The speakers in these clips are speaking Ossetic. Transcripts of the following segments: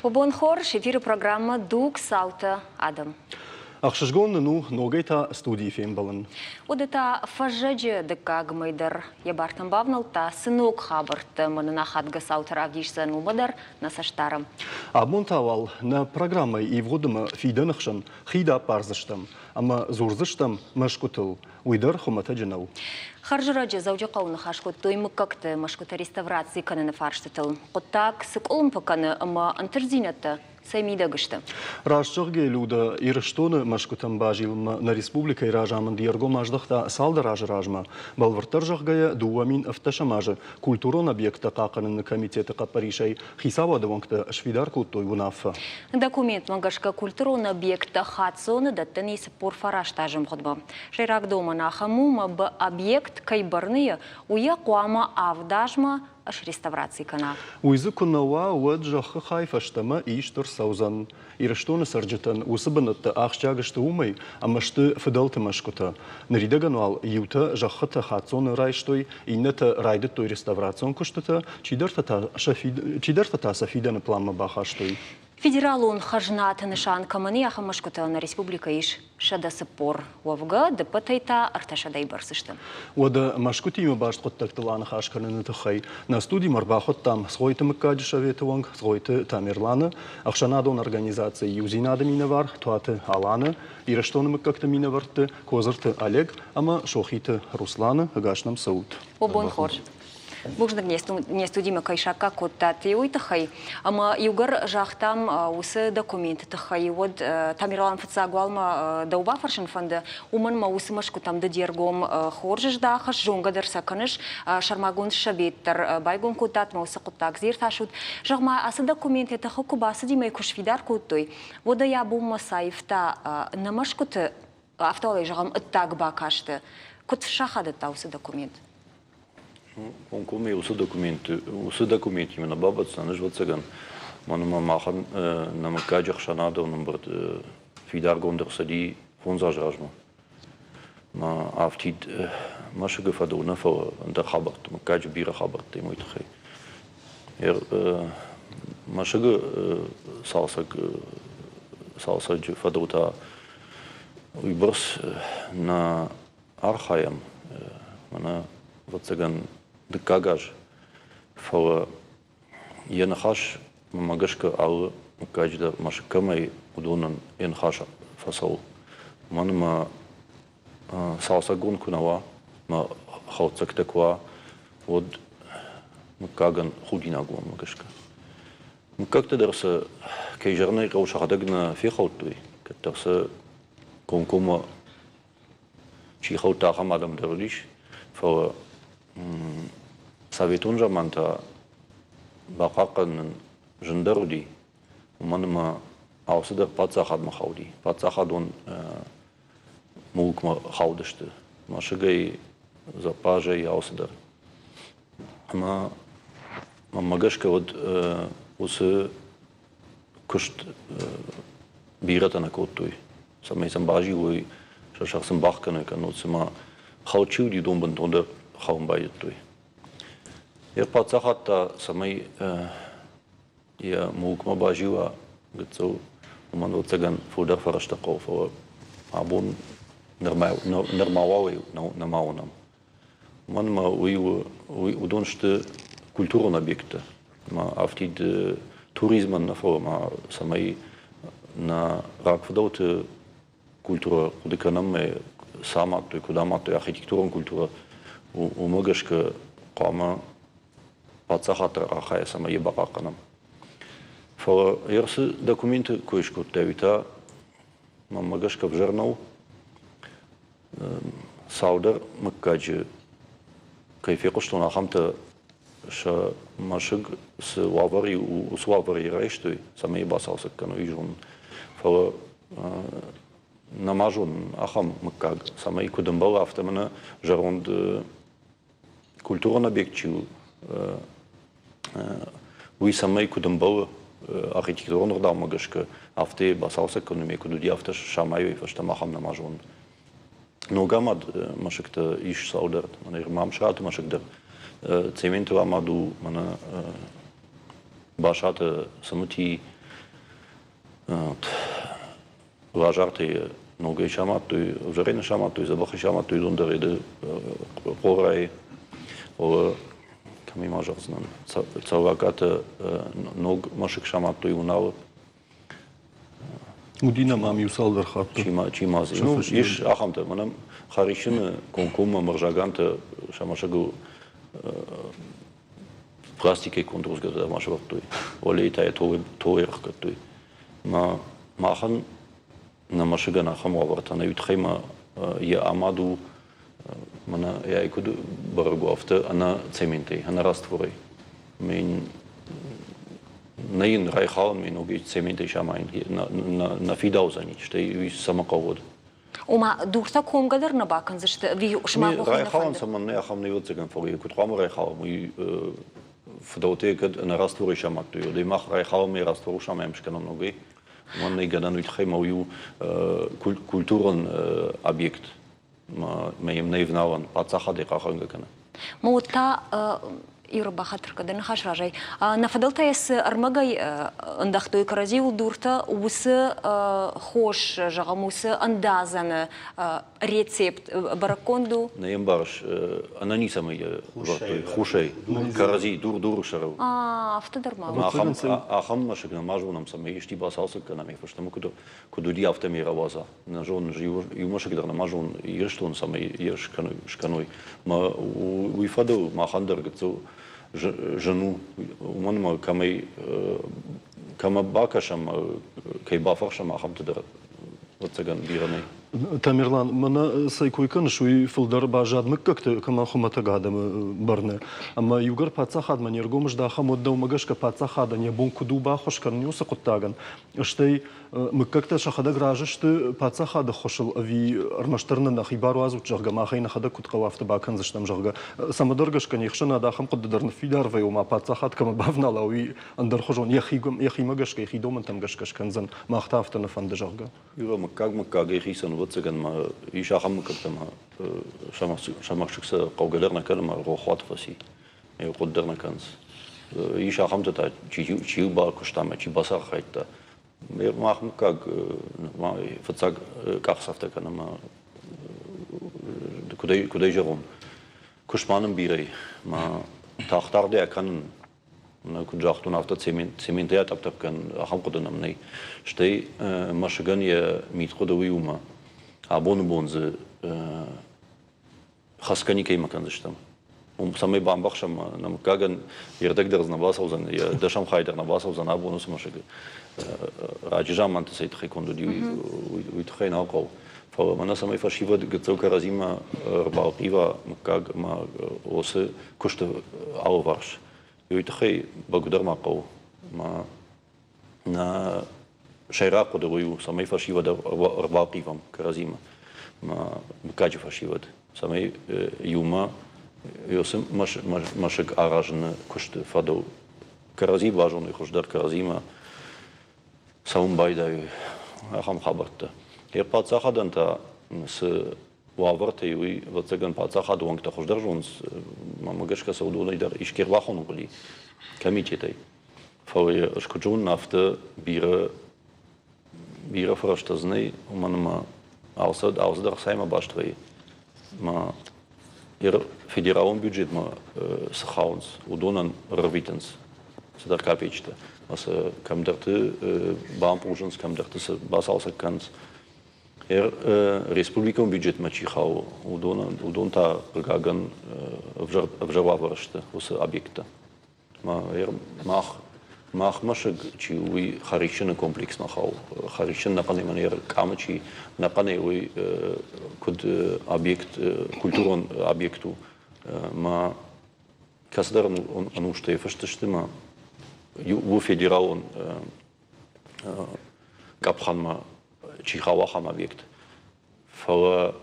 Бон хорз, эфиры программа «Дуг цаутӕ адӕм». Ӕхсызгон нын у ногӕй та студийы фембӕлын. Уыды та фӕззӕджы дыккаг мӕй дӕр йӕ бартӕм бавнӕлдта, цы ног хабӕрттӕ ӕмӕ нын ахадгӕ цаутӕ равдисдзӕн, уымӕ дӕр нӕ цӕст дарӕм. Абон та уал нӕ программӕйы ивгъуыд ӕмӕ фидӕны хсӕн хид аппардзыстӕм ӕмӕ дзурдзыстӕм мӕсгуытыл. Уый дӕр хуымӕтӕджы нӕу. Хӕрзӕрӕджы Дзӕуджыхъӕуы ныхас кодтой мыггӕгты мӕсгуытӕ реставраци кӕныны фарстытыл. Хъуыддаг цы къуылымпы кӕны ӕмӕ ӕнтыстдзинӕдтӕ цӕй мидӕг сты? Раст зӕгъгӕйӕ, Люда, Ирыстоны мӕсгуытӕм базилынмӕ нӕ республикӕйы разамынд йе ргом аздӕхта цалдӕр азы размӕ. Бӕлвырддӕр зӕгъгӕйӕ, 2017 азы культурон объекттӕ хъахъхъӕныны комитеты хъӕппӕрисӕй хицауады уӕнгтӕ сфидар кодтой уынаффӕ. Документмӕ гӕсгӕ культурон объекттӕ хаццоны дӕттӕн и 49 азы мгъуыдмӕ. Сӕйраг домӕн ахӕм у, ӕмӕ объект кӕй бӕрны, уый хъуамӕ авд азмӕ среставраци кӕна. Уый дзы куы нӕ уа, уӕд зӕххы хай фӕстӕмӕ ист ӕрцӕудзӕн. Ирыстоны цӕрджытӕн уыцы бынӕттӕ ахсджиаг сты уымӕй, ӕмӕ сты фыдӕлты мӕсгуытӕ. Ныридӕгӕн уал иутӕ зӕххытӕ хаццоны райстой, иннӕтӕ райдыдтой реставрацион куыстытӕ, чидӕртӕ та сӕ фидӕны планмӕ бахастой. Федералон хӕзнаты нысан кӕмӕн и, ахӕм мӕсгуытӕ нӕ республикӕйы ис 140. Уӕвгӕ, дыппӕтӕй та ӕртӕсӕдӕй бӕрц сты. Уӕдӕ мӕсгуытимӕ баст хъуыддӕгтыл аныхас кӕныны тыххӕй нӕ студимӕ ӕрбахуыдтам Цгъойты мыггаджы советы уӕнг Цгъойты Тамерланы, ӕхсӕнадон организацийы Иудзинады минӕвар Туаты Аланы, Ирыстоны мыггӕгты минӕвӕртты Козырты Олег ӕмӕ Сохиты Русланы. Ӕгас нӕм цӕут. О, бон хорз. Бузныг не студимӕ кӕй саккаг кодтат, уый тыххӕй. Ӕмӕ иугӕр загътам уыцы документы тыххӕй, уӕд Тамерлан фыццаг уал мӕ дӕу бафӕрсын фӕнды, уымӕн мӕ уыцы мӕсгуытӕм ды де ргом хорз здахыс, зонгӕ дӕр сӕ кӕныс, сӕрмагонд совет дӕр байгом кодтат мӕ уыцы хъуыддаг зиртасут. Зӕгъ-ма, ацы документ йӕ тыхы куы бацыди мӕ куы сфидар кодтой, уӕд ӕй абонмӕ саивта нӕ мӕсгуыты, афтӕ зӕгъӕм, ӕддаг бакасты. Куыд сахадыдта уыцы документ? Комкоммӕ уыцы документы, уыцы документимӕ нӕ бабӕтдзӕн, ӕвӕццӕгӕн, мӕнмӕ махӕн нӕ мыггаджы ӕхсӕнадон ӕмбырд фидаргонд ӕрцыди фондз азы размӕ. Мӕ афтид мӕсыгы фӕдыл нӕ, фӕлӕ ӕндӕр хабӕртты, мыггаджы бирӕ хабӕрттӕ уый тыххӕй. Мӕсыгы цалцӕг, цалцӕджы фӕдыл та уыйбӕрц нӕ архайӕм, мӕнӕ, ӕвӕццӕгӕн, дыккаг аз, фӕлӕ йӕ ныхас мӕнмӕ гӕсгӕ алы мыггаджы дӕр мӕсыг кӕмӕй, уыдонӕн йӕ ныхас фӕцӕуы. Уымӕн ӕмӕ цалцӕггонд куы нӕ уа, мӕ хӕлддзӕгтӕ куы уа, уӕд мыггагӕн худинаг у мӕнмӕ гӕсгӕ. Мыггӕгтӕ дӕр сӕ, кӕй зӕгъын ӕй хъӕуы, сӕхӕдӕг нӕ фехӕлдтой, кӕддӕр сӕ комкоммӕ чи хӕлдта, ахӕм адӕм дӕр уыдис, фӕлӕ советон заман та бахъахъхъӕнын зындӕр уыди, уымӕн ӕмӕ алцыдӕр паддзахадмӕ хауди, паддзахадон мулкмӕ хаудысты мӕсыгӕй, зӕппазӕй, алцыдӕр. Ӕмӕ мӕнмӕ гӕсгӕ уӕд уыцы куыст бирӕтӕ нӕ кодтой, цӕмӕй сӕм базилой, сӕ сӕр сын бахгӕной, кӕннод цыма хӕлд чи уыди, уыдон бынтондӕр хӕлын байдыдтой. Йӕ паддзахад та, цӕмӕй йӕ мулкмӕ базила гыццыл, уымӕн, ӕвӕццӕгӕн, фылдӕр фӕрӕзтӕ хъӕуы, фӕлӕ абон нырма уал нӕма уынӕм. Уымӕн ӕмӕ уый у, уыдон сты культурон объекттӕ. Ӕмӕ афтид туризмӕн нӕ, фӕлӕ ма цӕмӕй нӕ рагфыдӕлты культурӕ хъуыды кӕнӕм, цы амадтой, куыд амадтой архитектурон культурӕ, уымӕ гӕсгӕ хъуамӕ паддзахад дӕр архайа, цӕмӕй йӕ бахъахъхъӕнӕм. Фӕлӕ цы документы кой скодтай, уый та, мӕнмӕ гӕсгӕ, ӕвзӕр нӕу. Цалдӕр мыггаджы кӕй фехъуыстон, ахӕмтӕ сӕ мӕсыг цы уавӕры у, уыцы уавӕры райстой, цӕмӕй йӕ бацалцӕг кӕной, уый зонын. Фӕлӕ нӕма зонын ахӕм мыггаг, цӕмӕй куыд ӕмбӕлы, афтӕ мӕнӕ зӕронд культурон объект чи у, уый цӕмӕй куыд ӕмбӕлы архитектурон ӕгъдаумӕ гӕсгӕ, афтӕ бацалцӕг кӕнынмӕ куыд уыди, афтӕ самайой фӕстӕмӕ ахӕм нӕма зонын. Ног амад мӕсыгтӕ ис цалдӕр, мӕнӕ Мамсыраты мӕсыг дӕр цементыл амад у, мӕнӕ Басаты Цымыти. Лазартӕ ногӕй самадтой, ӕвзӕрӕй нӕ самадтой, дзӕбӕхӕй самадтой, уыдон дӕр еды хъорайы. Кӕмӕй ма зӕгъдзынӕн, Цӕллагаты ног мӕсыг самадтой Уыналы. Уыди нӕм ам иу цалдӕр хатты. Чи ма дзы? Ну, ис ахӕмтӕ. Мӕнӕ Хӕрисыны комкоммӕ Мырзаганты сӕ мӕсыгыл пластикӕй конд рудзгуытӕ дӕр ма сӕвӕрдтой. Уӕлейы та йӕ толӕй ӕрӕхгӕдтой. Мӕ махӕн нӕ мӕсыгӕн ахӕм уавӕртӕ нӕ, уый тыххӕй ма йӕ амад у мӕнӕ йӕ куыд бӕрӕг у, афтӕ ӕнӕ цементӕй, ӕнӕ растворӕй. Мин нӕ йын райхалын ме ногӕй цементӕй самайын нӕ фидаудзӕни, стӕй уый цӕмӕ хъӕуы. Ома дуртӕ комгӕ дӕр нӕ бакӕндзысты ӕви сымах охыл нӕ Райхалын цӕмӕн нӕ ахӕм ӕвӕццӕгӕн, фӕлӕ куыд хъуамӕ райхалӕм, уый фыдӕлтӕ кӕд ӕнӕрастворӕй самадтой, уӕд ӕй мах райхалӕм ӕмӕ растворыл самайӕм скӕнӕм ногӕй. Уымӕн нӕй гӕнӕн, уый тыххӕй ма уый у культурон объект, ма йӕм нӕй вналӕн, паддзахадӕй хъахъхъӕнгӕ кӕны. Ма уӕд та Юра бахатыр кӕн дӕ ныхас разӕй. Нӕ фыдӕлтӕ цы ӕрмӕгӕй ӕндӕгътой кӕрӕдзиуыл дуртӕ, уыцы хос, зӕгъӕм, уыцы ӕндадзӕны рецепт бӕрӕггонд у? Нӕ ӕмбарыс, ӕнӕ ницӕмӕй ӕвӕрдтой, хусӕй, кӕрӕдзи дур-дуры сӕрыл. Афтӕ дӕр ма. Ахӕм мӕсыг нӕма зонӕм, цӕмӕй исти бацалцӕг кӕнӕм, фӕстӕмӕ куыд уыди, афтӕ ме рауадза. Нӕ зонын, иу мӕсыг дӕр нӕма зонын, Ирыстон цӕмӕй йе скӕной. Мӕ уый фӕдыл махӕн дӕр гыццыл зын у, уымӕн ӕмӕ кӕмӕй кӕмӕ бакӕсӕм, кӕй бафӕрсӕм, ахӕмты дӕр ӕвӕццӕгӕн бирӕ нӕй. Тамерлан, мӕнӕ цӕй кой кӕныс, уый фылдӕр баззад мыггӕгты кӕмӕ хуымӕтӕг адӕмы бӕрны. Ӕмӕ иугӕр паддзахадмӕ не ргом здахӕм, уӕд дӕумӕ гӕсгӕ паддзахадӕн йӕ бон куыд у баххуыс кӕнын уыцы хъуыддагӕн? Стӕй мыггӕгтӕ сӕхӕдӕг разы сты паддзахады ӕххуысыл ӕви ӕрмӕстдӕр нын нӕхи бар уадзут, зӕгъгӕ, мах ӕй нӕхӕдӕг куыд хъӕуы, афтӕ бакӕндзыстӕм, зӕгъгӕ. Цӕмӕдӕр гӕсгӕ не хсӕнад ахӕм хъуыды дӕр ныффидар вӕййы, ома паддзахад кӕмӕ бавнала, уый ӕндӕрхуызон йӕхимӕ гӕсгӕ, йӕхи домӕнтӕм гӕсгӕ скӕндзӕн, мах та афтӕ нӕ фӕнды, зӕгъгӕ. Юра, мыггаг мыггагӕй хицӕн, ӕвӕццӕгӕн ма ис ахӕм мыггӕгтӕ ма сӕмӕхсыг сӕ хъӕугӕ дӕр нӕ кӕны ӕмӕ рохуат фӕци. Хъуыды дӕр нӕ кӕнынц. Ис ахӕмтӕ та, чи бакуыста ӕмӕ чи бацархайдта. Мах мыггаг фыццаг къахдзӕфтӕ кӕнӕм куыдӕй зӕгъон, куыст ма нын бирӕ и, ма тагъд-тагъдӕй кӕнын, куыд загътон, афтӕ цементӕй атъӕпп-тъӕпп кӕнын, ахӕм хъуыды нӕм нӕй. Стӕй мӕсыгӕн йӕ мидхъуыды уый у мӕ абоны бон дзы хӕсгӕ никӕимӕ кӕндзыстӕм. Уым цӕмӕй бамбӕхсӕм нӕ мыггагӕн йе рдӕг дӕр дзы нӕ бацӕудзӕн, йӕ дӕсӕм хай дӕр нӕ бацӕудзӕн абон уыцы мӕсыгы. Раджы заманты цӕй тыххӕй конд уыди, уый тыххӕй нал хъӕуы. Фӕлӕ мӕнӕ цӕмӕй фӕсивӕд гыццыл кӕрӕдзимӕ ӕрбалхъива мыггаг ӕмӕ уыцы куысты алыварс, уый тыххӕй бӕгуыдӕр ма хъӕуы. Ма нӕ сӕйраг хъуыды уый у, цӕмӕй фӕсивӕд ӕрбалхъивӕм кӕрӕдзимӕ, мыггаджы фӕсивӕд, цӕмӕй иумӕ уыцы мӕсыг аразыны куысты фӕдыл кӕрӕдзи базоной хуыздӕр, кӕрӕдзимӕ цӕуын байдайой, ахӕм хабӕрттӕ. Йӕ паддзахадӕн та цы уавӕртӕй, уый, ӕвӕццӕгӕн, паддзахады уӕнгтӕ хуыздӕр зонынц, мӕнмӕ гӕсгӕ сӕ уыдонӕй дӕр искӕй ӕрбахонын хъуыди комитетӕй. Фӕлӕ йӕ ӕз куыд зонын, афтӕ бирӕ бирӕ фӕрӕзтӕ дзы нӕй, уымӕн ӕмӕ алцыдӕр ӕхцаимӕ баст вӕййы. Ӕмӕ федералон бюджетмӕ цы хауынц, уыдонӕн ӕрвитынц цыдӕр капеччытӕ. Ӕмӕ сӕ кӕмдӕрты бампъузынц, кӕмдӕрты сӕ бацалцӕг кӕнынц. Республикон бюджетмӕ чи хауы, уыдон та, хъыгагӕн, ӕвзӕр уавӕры сты уыцы объекттӕ. Мах мах мӕсыг чи у, уый Хӕрисджыны комплексмӕ хауы. Хӕрисджын нӕхъӕнӕй мӕнӕ йӕ къамы чи нӕхъӕнӕй, уый куыд объект, культурон объект у. Мӕ кӕцыдӕр ӕнустӕй фыст сты мӕ у федералон къӕпхӕнмӕ чи хауы, ахӕм объект. Фӕлӕ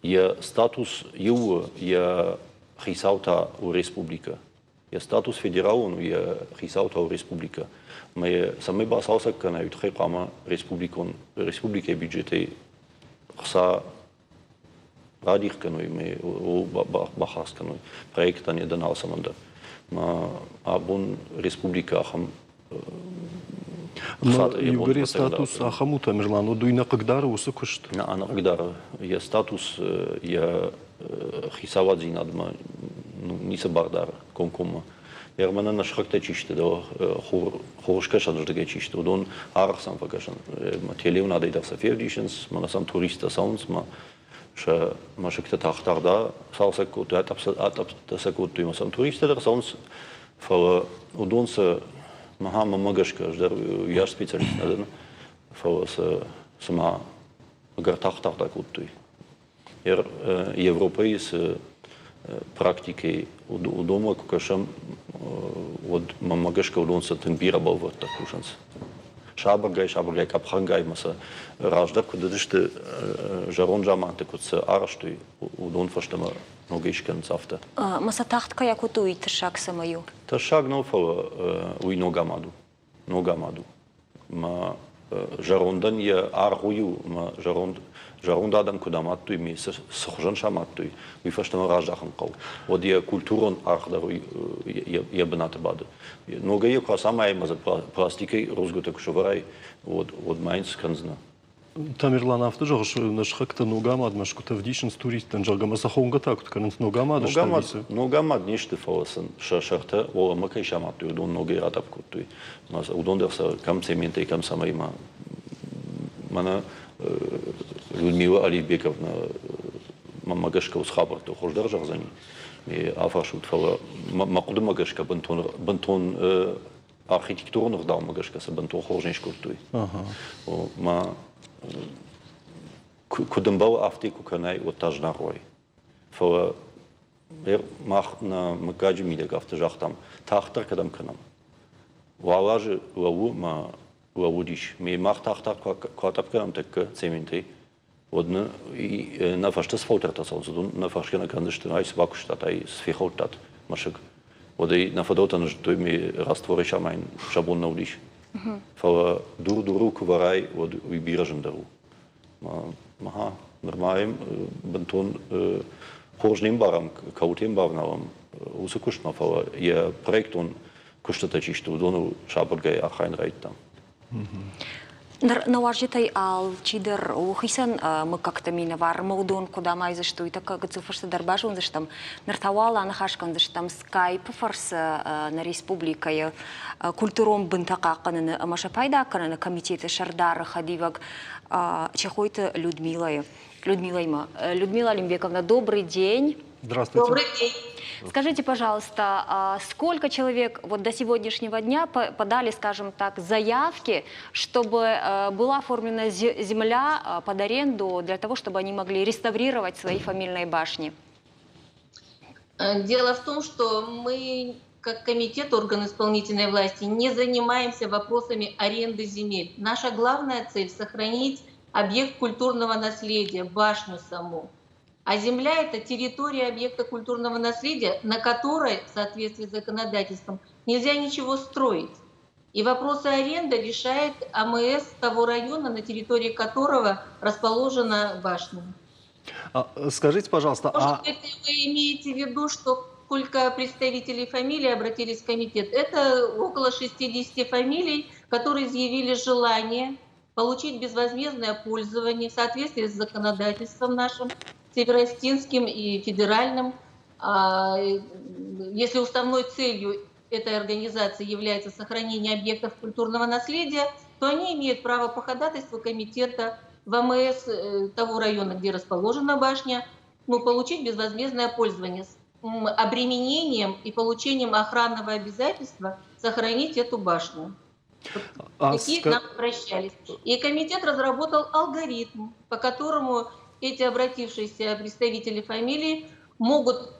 Йӕ статус иу у, йӕ хицау та у республикӕ. Йӕ статус федералон у, йӕ хицау та у республикӕ. Ӕмӕ йӕ цӕмӕй бацалцӕг кӕнай, уый тыххӕй хъуамӕ республикон республикӕйы бюджетӕй хца радих кӕной ӕмӕ ууыл бахардз кӕной проекттӕн йӕ дӕн алцӕмӕн дӕр. Ӕмӕ абон республикӕ ахӕм Иугӕр йӕ статус ахӕм у, Тамерлан, уӕд уый нӕ хъыгдары уыцы куыст? Нӕ, нӕ хъыгдары. Йӕ статус йӕ хицауаддзинадмӕ ницы бар дары комкоммӕ. Мӕнӕ нӕ сыхӕгтӕ чи сты, хурыскӕсӕнырдыгӕй чи сты, уыдон арӕх сӕм фӕкӕсынц. Телеуынадӕй дӕр сӕ февдисынц, мӕнӕ сӕм туристтӕ цӕуынц, мӕ сӕ мӕсыгтӕ тагъд-тагъд цалцӕг кодтой, атъӕпптӕ сӕ кодтой, ӕмӕ сӕм туристтӕ дӕр цӕуынц. Фӕлӕ уыдон сӕ мӕнмӕ гӕсгӕ ӕз дӕр уыйас специалист нӕ дӕн, фӕлӕ сӕ цыма ӕгӕр тагъд-тагъд акодтой. Европӕйы цы практикӕйы уыдонмӕ куы кӕсӕм, уӕд мӕнмӕ гӕсгӕ уыдон сӕ тынг бирӕ бӕлвырддӕр кусынц. Сабыргай, сабыргай къӕпхӕнгай ӕмӕ сӕ раздӕр куыд уыдысты, зӕронд заманты куыд сӕ арӕзтой, уыдон фӕстӕмӕ ногӕй скӕнынц афтӕ. Ӕмӕ сӕ тагъд кӕй акодтой, уый тӕссаг цӕмӕй у? Тӕссаг нӕу, фӕлӕ уый ног амад у. Ног амад у. Мӕ зӕрондӕн йӕ аргъ уый у, мӕ зӕронд, зӕронд адӕм куыд амадтой, ме цы, цы хуызӕн самадтой, уый фӕстӕмӕ раздахын хъӕуы. Уӕд йӕ культурон аргъ дӕр уый йӕ бынаты бады. Ногӕй йӕ куы ацамайай ӕмӕ дзы пластикӕй рудзгуытӕ куы сӕвӕрай, уӕд, уӕд ма йын цы кӕндзынӕ? Тамерлан, афтӕ зӕгъыс, нӕ сыхӕгтӕ ног амад мӕсгуытӕ ӕвдисынц туристтӕн, зӕгъгӕ, ӕмӕ сӕ хонгӕ та куыд кӕнынц ног амады столицы? Ног амад не сты, фӕлӕ сын сӕ сӕртӕ уӕлӕмӕ кӕй самадтой, уыдон ногӕй ратъӕпп кодтой. Уыдон дӕр сӕ кӕм цементӕй, кӕм цӕмӕй ма. Мӕнӕ Людмила Алибековна мӕнмӕ гӕсгӕ уыцы хабӕрттӕ хуыздӕр зӕгъдзӕни. Афарсут, фӕлӕ мӕ хъуыдымӕ гӕсгӕ бынтон, бынтон архитектурон ӕгъдаумӕ гӕсгӕ сӕ бынтон хорз не скодтой. Ма куыд ӕмбӕлы, афтӕ куы кӕнай, уӕд та зынаргъ уай. Фӕлӕ мах нӕ мыггаджы мидӕг афтӕ загътам, тагъддӕр кӕдӕм кӕнӕм. Уал азы лӕууы мӕ лӕууыдис. Ме мах тагъд-тагъд куы атъӕпп кӕнӕм тӕккӕ цементӕй, уӕд нӕ фӕстӕ цы фӕлтӕртӕ цӕуынц, уыдон нӕ фӕрсгӕ нӕ кӕндзысты, ай цы бакуыстат, ай цы фехӕлдтат мӕсыг. Уӕд ӕй нӕ фыдӕлтӕ нӕ зыдтой, ме растворӕй самайын сӕ бон нӕ уыдис. Фӕлӕ дур дурыл куы вӕрай, уӕд уый бирӕ зындӕр у. Ага, нырма йӕм бынтон хорз не мбарӕм, кӕуылты йӕм бавналӕм уыцы куыстмӕ, фӕлӕ йӕ проектон куыстытӕ чи сты, уыдоныл сабыргай архайын райдыдтам. Ныр нӕ уазджытӕй алчидӕр у хицӕн мыггӕгты минӕвар, ӕмӕ уыдон куыд амайдзысты, уый тӕккӕ гыццыл фӕстӕдӕр базондзыстӕм. Ныр та уал аныхас кӕндзыстӕм скайпы фӕрцы нӕ республикӕйы культурон бынтӕ хъахъхъӕныны ӕмӕ сӕ пайда кӕныны комитеты сӕрдары хӕдивӕг Чехойты Людмилайы. Людмилаимӕ. Людмила Алимбековна, добрый день. Здравствуйте. Добрый день. Скажите, пожалуйста, а сколько человек вот до сегодняшнего дня подали, скажем так, заявки, чтобы была оформлена земля под аренду для того, чтобы они могли реставрировать свои фамильные башни? Дело в том, что мы, как комитет, орган исполнительной власти, не занимаемся вопросами аренды земель. Наша главная цель — сохранить объект культурного наследия, башню саму. А земля — это территория объекта культурного наследия, на которой, в соответствии с законодательством, нельзя ничего строить. И вопросы аренды решает АМС того района, на территории которого расположена башня. А, скажите, пожалуйста, Может быть, вы имеете в виду, что сколько представителей фамилий обратились в комитет? Это около 60 фамилий, которые изъявили желание получить безвозмездное пользование в соответствии с законодательством нашим, североостинским и федеральным. Если уставной целью этой организации является сохранение объектов культурного наследия, то они имеют право по ходатайству комитета в АМС того района, где расположена башня, ну, получить безвозмездное пользование с обременением и получением охранного обязательства сохранить эту башню. Такие к нам обращались. И комитет разработал алгоритм, по которому эти обратившиеся представители фамилии могут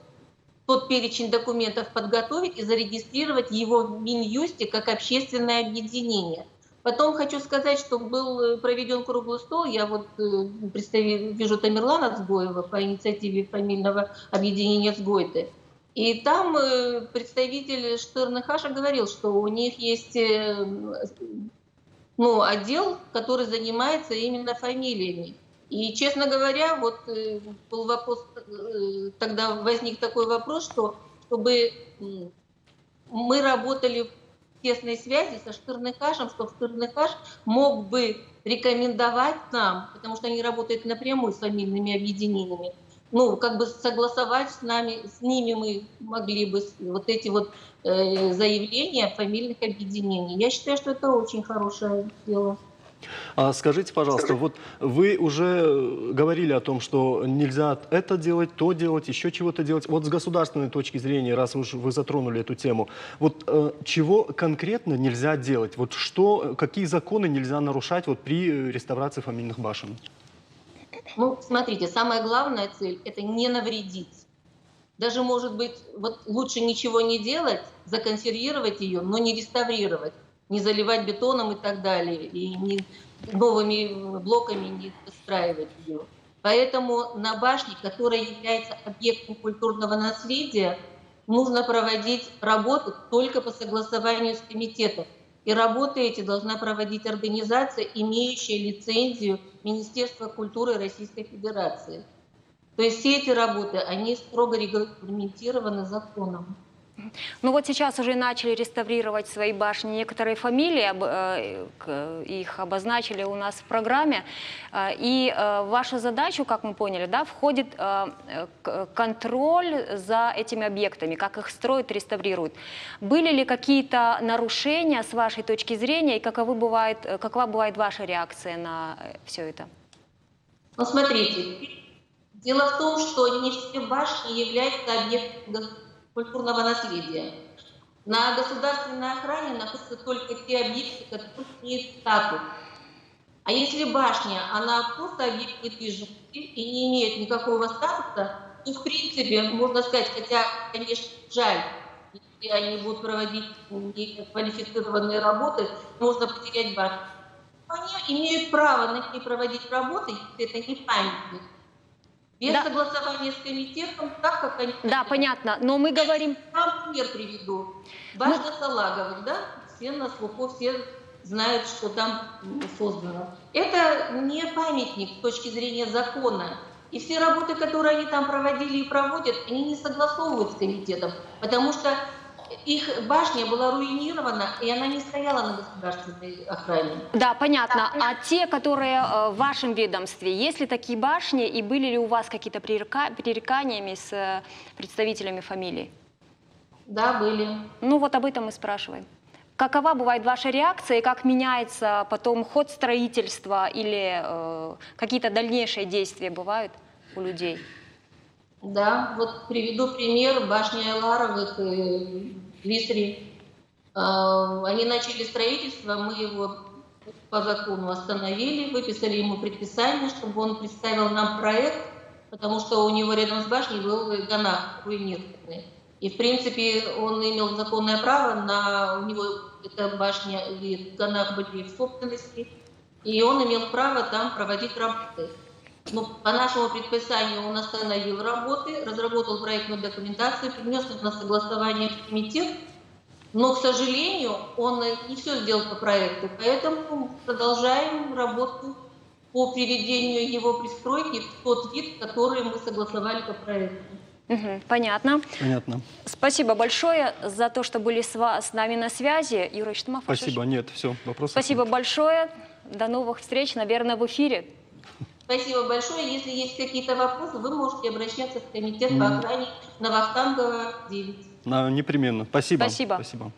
тот перечень документов подготовить и зарегистрировать его в Минюсте как общественное объединение. Потом хочу сказать, что был проведен круглый стол. Я вот вижу Тамерлана Цгоева по инициативе фамильного объединения Цгойты. И там представитель Штернехаша говорил, что у них есть ну, отдел, который занимается именно фамилиями. И, честно говоря, вот был вопрос, тогда возник такой вопрос, что чтобы мы работали тесной связи со Штырныхашем, чтобы Штырныхаш мог бы рекомендовать нам, потому что они работают напрямую с фамильными объединениями, ну, как бы согласовать с нами, с ними мы могли бы вот эти вот заявления фамильных объединений. Я считаю, что это очень хорошее дело. А скажите, пожалуйста, вот вы уже говорили о том, что нельзя это делать, то делать, еще чего-то делать. Вот с государственной точки зрения, раз уж вы затронули эту тему, вот чего конкретно нельзя делать? Вот что, какие законы нельзя нарушать вот при реставрации фамильных башен? Ну, смотрите, самая главная цель – это не навредить. Даже, может быть, вот лучше ничего не делать, законсервировать ее, но не реставрировать, не заливать бетоном и так далее, и не новыми блоками не достраивать ее. Поэтому на башне, которая является объектом культурного наследия, нужно проводить работу только по согласованию с комитетом. И работы эти должна проводить организация, имеющая лицензию Министерства культуры Российской Федерации. То есть все эти работы, они строго регламентированы законом. Ну вот сейчас уже начали реставрировать свои башни некоторые фамилии, их обозначили у нас в программе. И в вашу задачу, как мы поняли, да, входит контроль за этими объектами, как их строят, реставрируют. Были ли какие-то нарушения с вашей точки зрения и какова бывает ваша реакция на все это? Ну, смотрите, дело в том, что не все башни являются объектами культурного наследия. На государственной охране находятся только те объекты, которые имеют статус. А если башня, она просто объект недвижимости и не имеет никакого статуса, то в принципе, можно сказать, хотя, конечно, жаль, если они будут проводить неквалифицированные работы, можно потерять башню. Они имеют право на ней проводить работы, если это не памятник. Без согласования с комитетом, так как они... Да, понятно, но мы говорим... Я вам пример приведу. Башня Салаговых, да? Все на слуху, все знают, что там создано. Это не памятник с точки зрения закона. И все работы, которые они там проводили и проводят, они не согласовывают с комитетом, потому что их башня была руинирована, и она не стояла на государственной охране. Да, понятно. А те, которые в вашем ведомстве, есть ли такие башни, и были ли у вас какие-то пререканиями с представителями фамилии? Да, были. Ну вот об этом мы спрашиваем. Какова бывает ваша реакция, и как меняется потом ход строительства или какие-то дальнейшие действия бывают у людей? Да, вот приведу пример. Башня Айларовых в Лисре. Они начали строительство, мы его по закону остановили, выписали ему предписание, чтобы он представил нам проект, потому что у него рядом с башней был ганах руинированный. И, в принципе, он имел законное право, на, у него эта башня и ганах были в собственности, и он имел право там проводить работы. Но по нашему предписанию он остановил работы, разработал проектную документацию, принес на согласование в комитет, но, к сожалению, он не все сделал по проекту, поэтому продолжаем работу по приведению его пристройки в тот вид, который мы согласовали по проекту. Угу, понятно. Понятно. Спасибо большое за то, что были с нами на связи. Юра Штымов. Спасибо. Нет, все, вопросов Спасибо нет. большое. До новых встреч, наверное, в эфире. Спасибо большое. Если есть какие-то вопросы, вы можете обращаться в комитет по охране на Вахтангова 9. Непременно. Спасибо. Спасибо. Спасибо.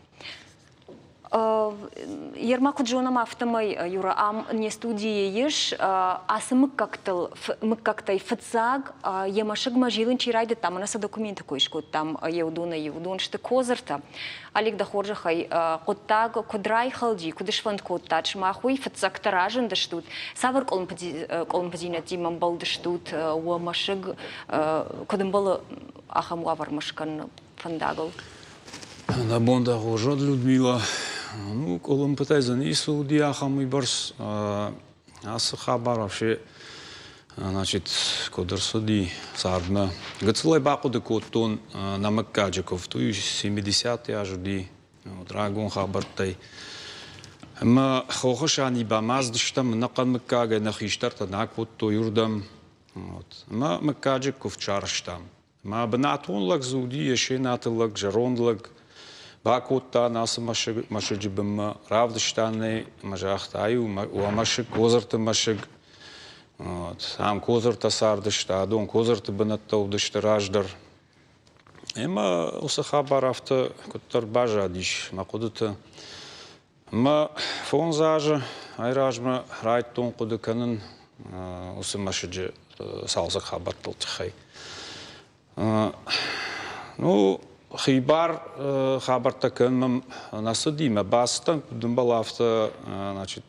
Ерма куджонам афтамай, Юра, ам не студии еш, асы мыккактай фыцаг, емашыг мажилын чирайды там, анаса документы койшкот там еудуна еудун, что козырта. Алик да хоржахай, коттаг кудрай халди, кудышванд коттат, шмахуй фыцаг таражын даштут, савар колмпазина тимам балдыштут, уамашыг кудымбалы ахам уавармашкан фандагл. На бонда хоржат Людмила. Ну, колымпытай за нисы уди ахам уйбарс, асы хабар вообще, значит, кодырсыди сардна. Гыцылай бахъуыды кодтон нӕ мыггаджы куывд, уый 70-е азы уыди, вот, рагон хабӕрттӕй. Ӕмӕ хохы Санибамӕ ацыдыстӕм ӕнӕхъӕн мыггагӕй, нӕ хистӕртӕ нӕ акодтой уырдӕм. Вот. Ӕмӕ мыггаджы куывд сарӕзтам. Ӕмӕ бынатон лӕг дзы уыди, Есенаты лӕг, зӕронд лӕг. Бакодта нӕ ацы мӕсыджы бынмӕ, равдыста нӕ ӕмӕ загъта, ай у уӕ мӕсыг, Кодзырты мӕсыг. Вот. Ам Кодзыртӕ цардысты, адон Кодзырты бынӕттӕ уыдысты раздӕр. Ӕмӕ уыцы хабар афтӕ куыддӕр баззадис мӕ хъуыдыты. Мӕ фондз азы айразмӕ райдыдтон хъуыды кӕнын уыцы мӕсыджы цалцӕг хабӕрттыл тыххӕй. Ну, хибар хабӕрттӕ кӕнын нӕ цыди, мӕ бацыдтӕн, куыд ӕмбӕлы, афтӕ, значит,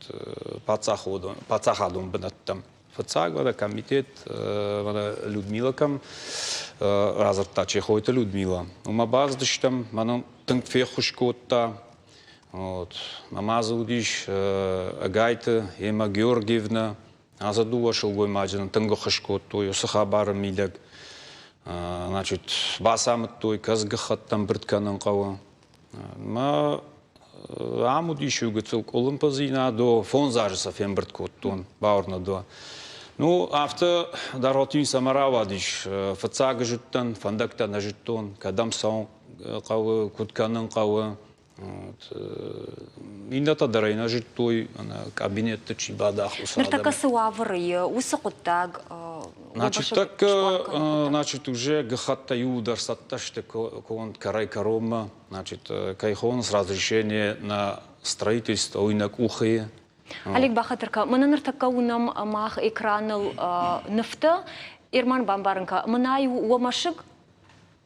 паддзахадон бынӕттӕм. Фыццаг уӕдӕ комитет уӕдӕ Людмила кӕм радзырдта, Чехойты Людмила. Уымӕ бацыдыстӕм, мӕнӕн тынг феххуыс кодта. Вот. Мӕ дзы уыдис Ӕгайты Эмма Георгиевна, Ацы дыууӕ сылгоймаджы нын тынг ӕххуыс кодтой уыцы хабары мидӕг. Значит, бацамыдтой, кӕцы гӕххӕтт ӕмбырд кӕнын хъӕуы. Мӕ ам уыдис иу гыццыл къуылымпыдзинад, фондз азы сӕ фембырд кодтон, бауырнӕд уӕ. Ну, афтӕ дӕргъвӕтин цӕмӕ рауадис. Фыццаг зыдтӕн, фӕндӕгтӕ нӕ зыдтон, кӕдӕм цӕуын хъӕуы, куыд кӕнын хъӕуы. Иннӕтӕ дӕр ӕй нӕ зыдтой, кабинетты чи бадах, уыцы Ныртӕккӕ цы уавӕры и, уыцы хъуыддаг Значит, так, значит, уже гӕххӕттӕ иууылдӕр цӕттӕ сты конд кӕрӕй-кӕронмӕ. Значит, кӕй хонынц разрешение на строительство, уый нӕ къухы и. Олег бахатыр кӕ, мӕнӕ ныртӕккӕ уынӕм мах экраныл нывтӕ. Ирман бамбарын кӕ, мӕнӕ у уӕ мӕсыг?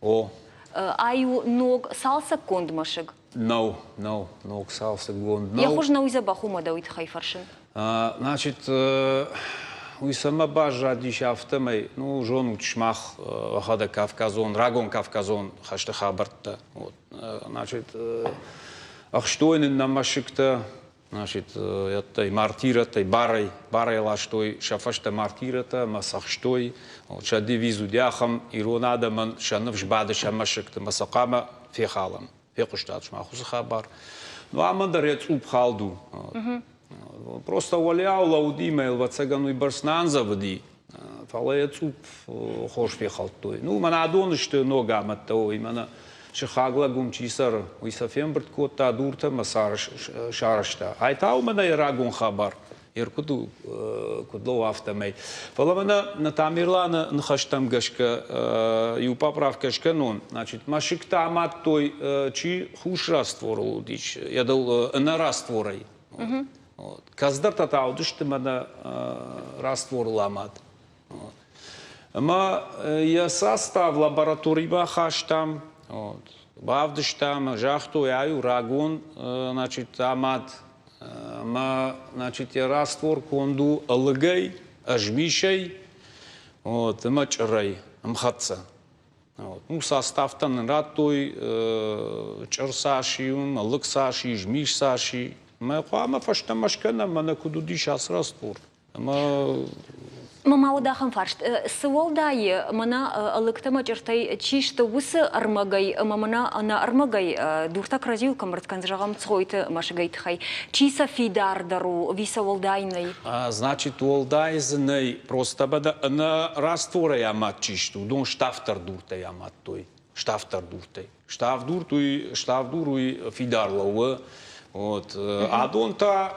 О. Ай у ног цалцӕггонд мӕсыг? Нӕу, нӕу, ног цалцӕггонд нӕу. Йӕ хуыз нӕу дзӕбӕх у мӕ уый тыххӕй фӕрсын. Значит, уый цӕмӕ баззадис афтӕмӕй, ну, зонут сымах уӕхӕдӕг кавказон, рагон кавказон хӕсты хабӕрттӕ. Вот, значит, ӕхстой нын нӕ мӕсыгтӕ, Значит, ӕдтӕй мартирӕттӕй барӕй, барӕй ластой сӕ фӕстӕ мартирӕтӕ ӕмӕ цӕхстой. Сӕ девиз уыди ахӕм, ирон адӕмӕн сӕ ныфс бады сӕ мӕсыгты ӕмӕ сӕ хъуамӕ фехалӕм. Фехъуыстат сымах уыцы хабар. Ну, амӕн дӕр йӕ цъупп хӕлд у. Просто уӕлиау лӕуди мӕ ӕвӕццӕгӕн уыйбӕрц нӕ андзӕвыди, фӕлӕ йӕ цъупп хорз фехӕлдтой. Ну, мӕнӕ адон сты ног амӕдтӕ, ой, мӕнӕ сыхаг лӕг уым чи цӕры, уый сӕ фембырд кодта дуртӕ ӕмӕ сарӕзта. Ай та у мӕнӕ йӕ рагон хабар, йе куыд у, куыд лӕууы, афтӕмӕй. Фӕлӕ мӕнӕ Тамерланы ныхӕстӕм гӕсгӕ иу поправкӕ скӕнон. Значит, мӕсыгтӕ амадтой, чи хус растворыл уыдис, йӕ дыл ӕнӕ растворӕй. Кӕцыдӕртӕ та уыдысты мӕнӕ растворыл амад. Ӕмӕ йӕ состав лабораторимӕ бахастам, бавдыстам, загътой, ай у рагон, значит, амад ӕмӕ, значит, йӕ раствор конд у ӕлыгӕй, ӕзмисӕй, вот, ӕмӕ чъырӕй ӕмхӕццӕ. Ну, составтӕ нын радтой чъыр цас и, ӕлыг цас и, змис цас и. Мӕ хъуамӕ фӕстӕмӕ скӕнӕм, мӕнӕ куыд уыдис ацы раствор. Ӕмӕ Мӕ уыд ахӕм фарст. Цы уӕлдай мӕнӕ ӕлыгтӕ ӕмӕ чъыртӕй чи сты, уыцы ӕрмӕгӕй ӕмӕ мӕнӕ ӕнӕ ӕрмӕгӕй дуртӕ кӕрӕдзиуыл кӕм ӕрткӕнынц, зӕгъӕм, Цгъойты мӕсыгӕй тыххӕй, чи сӕ фидардӕр у, ӕви сӕ уӕлдай нӕй? Значит, уӕлдай дзы нӕй. Просто ӕнӕ растворӕй амад чи сты, уыдон ставддӕр дуртӕй амадтой. Ставддӕр дуртӕй. Ставддур уый фидар лӕууы. Вот. Адон та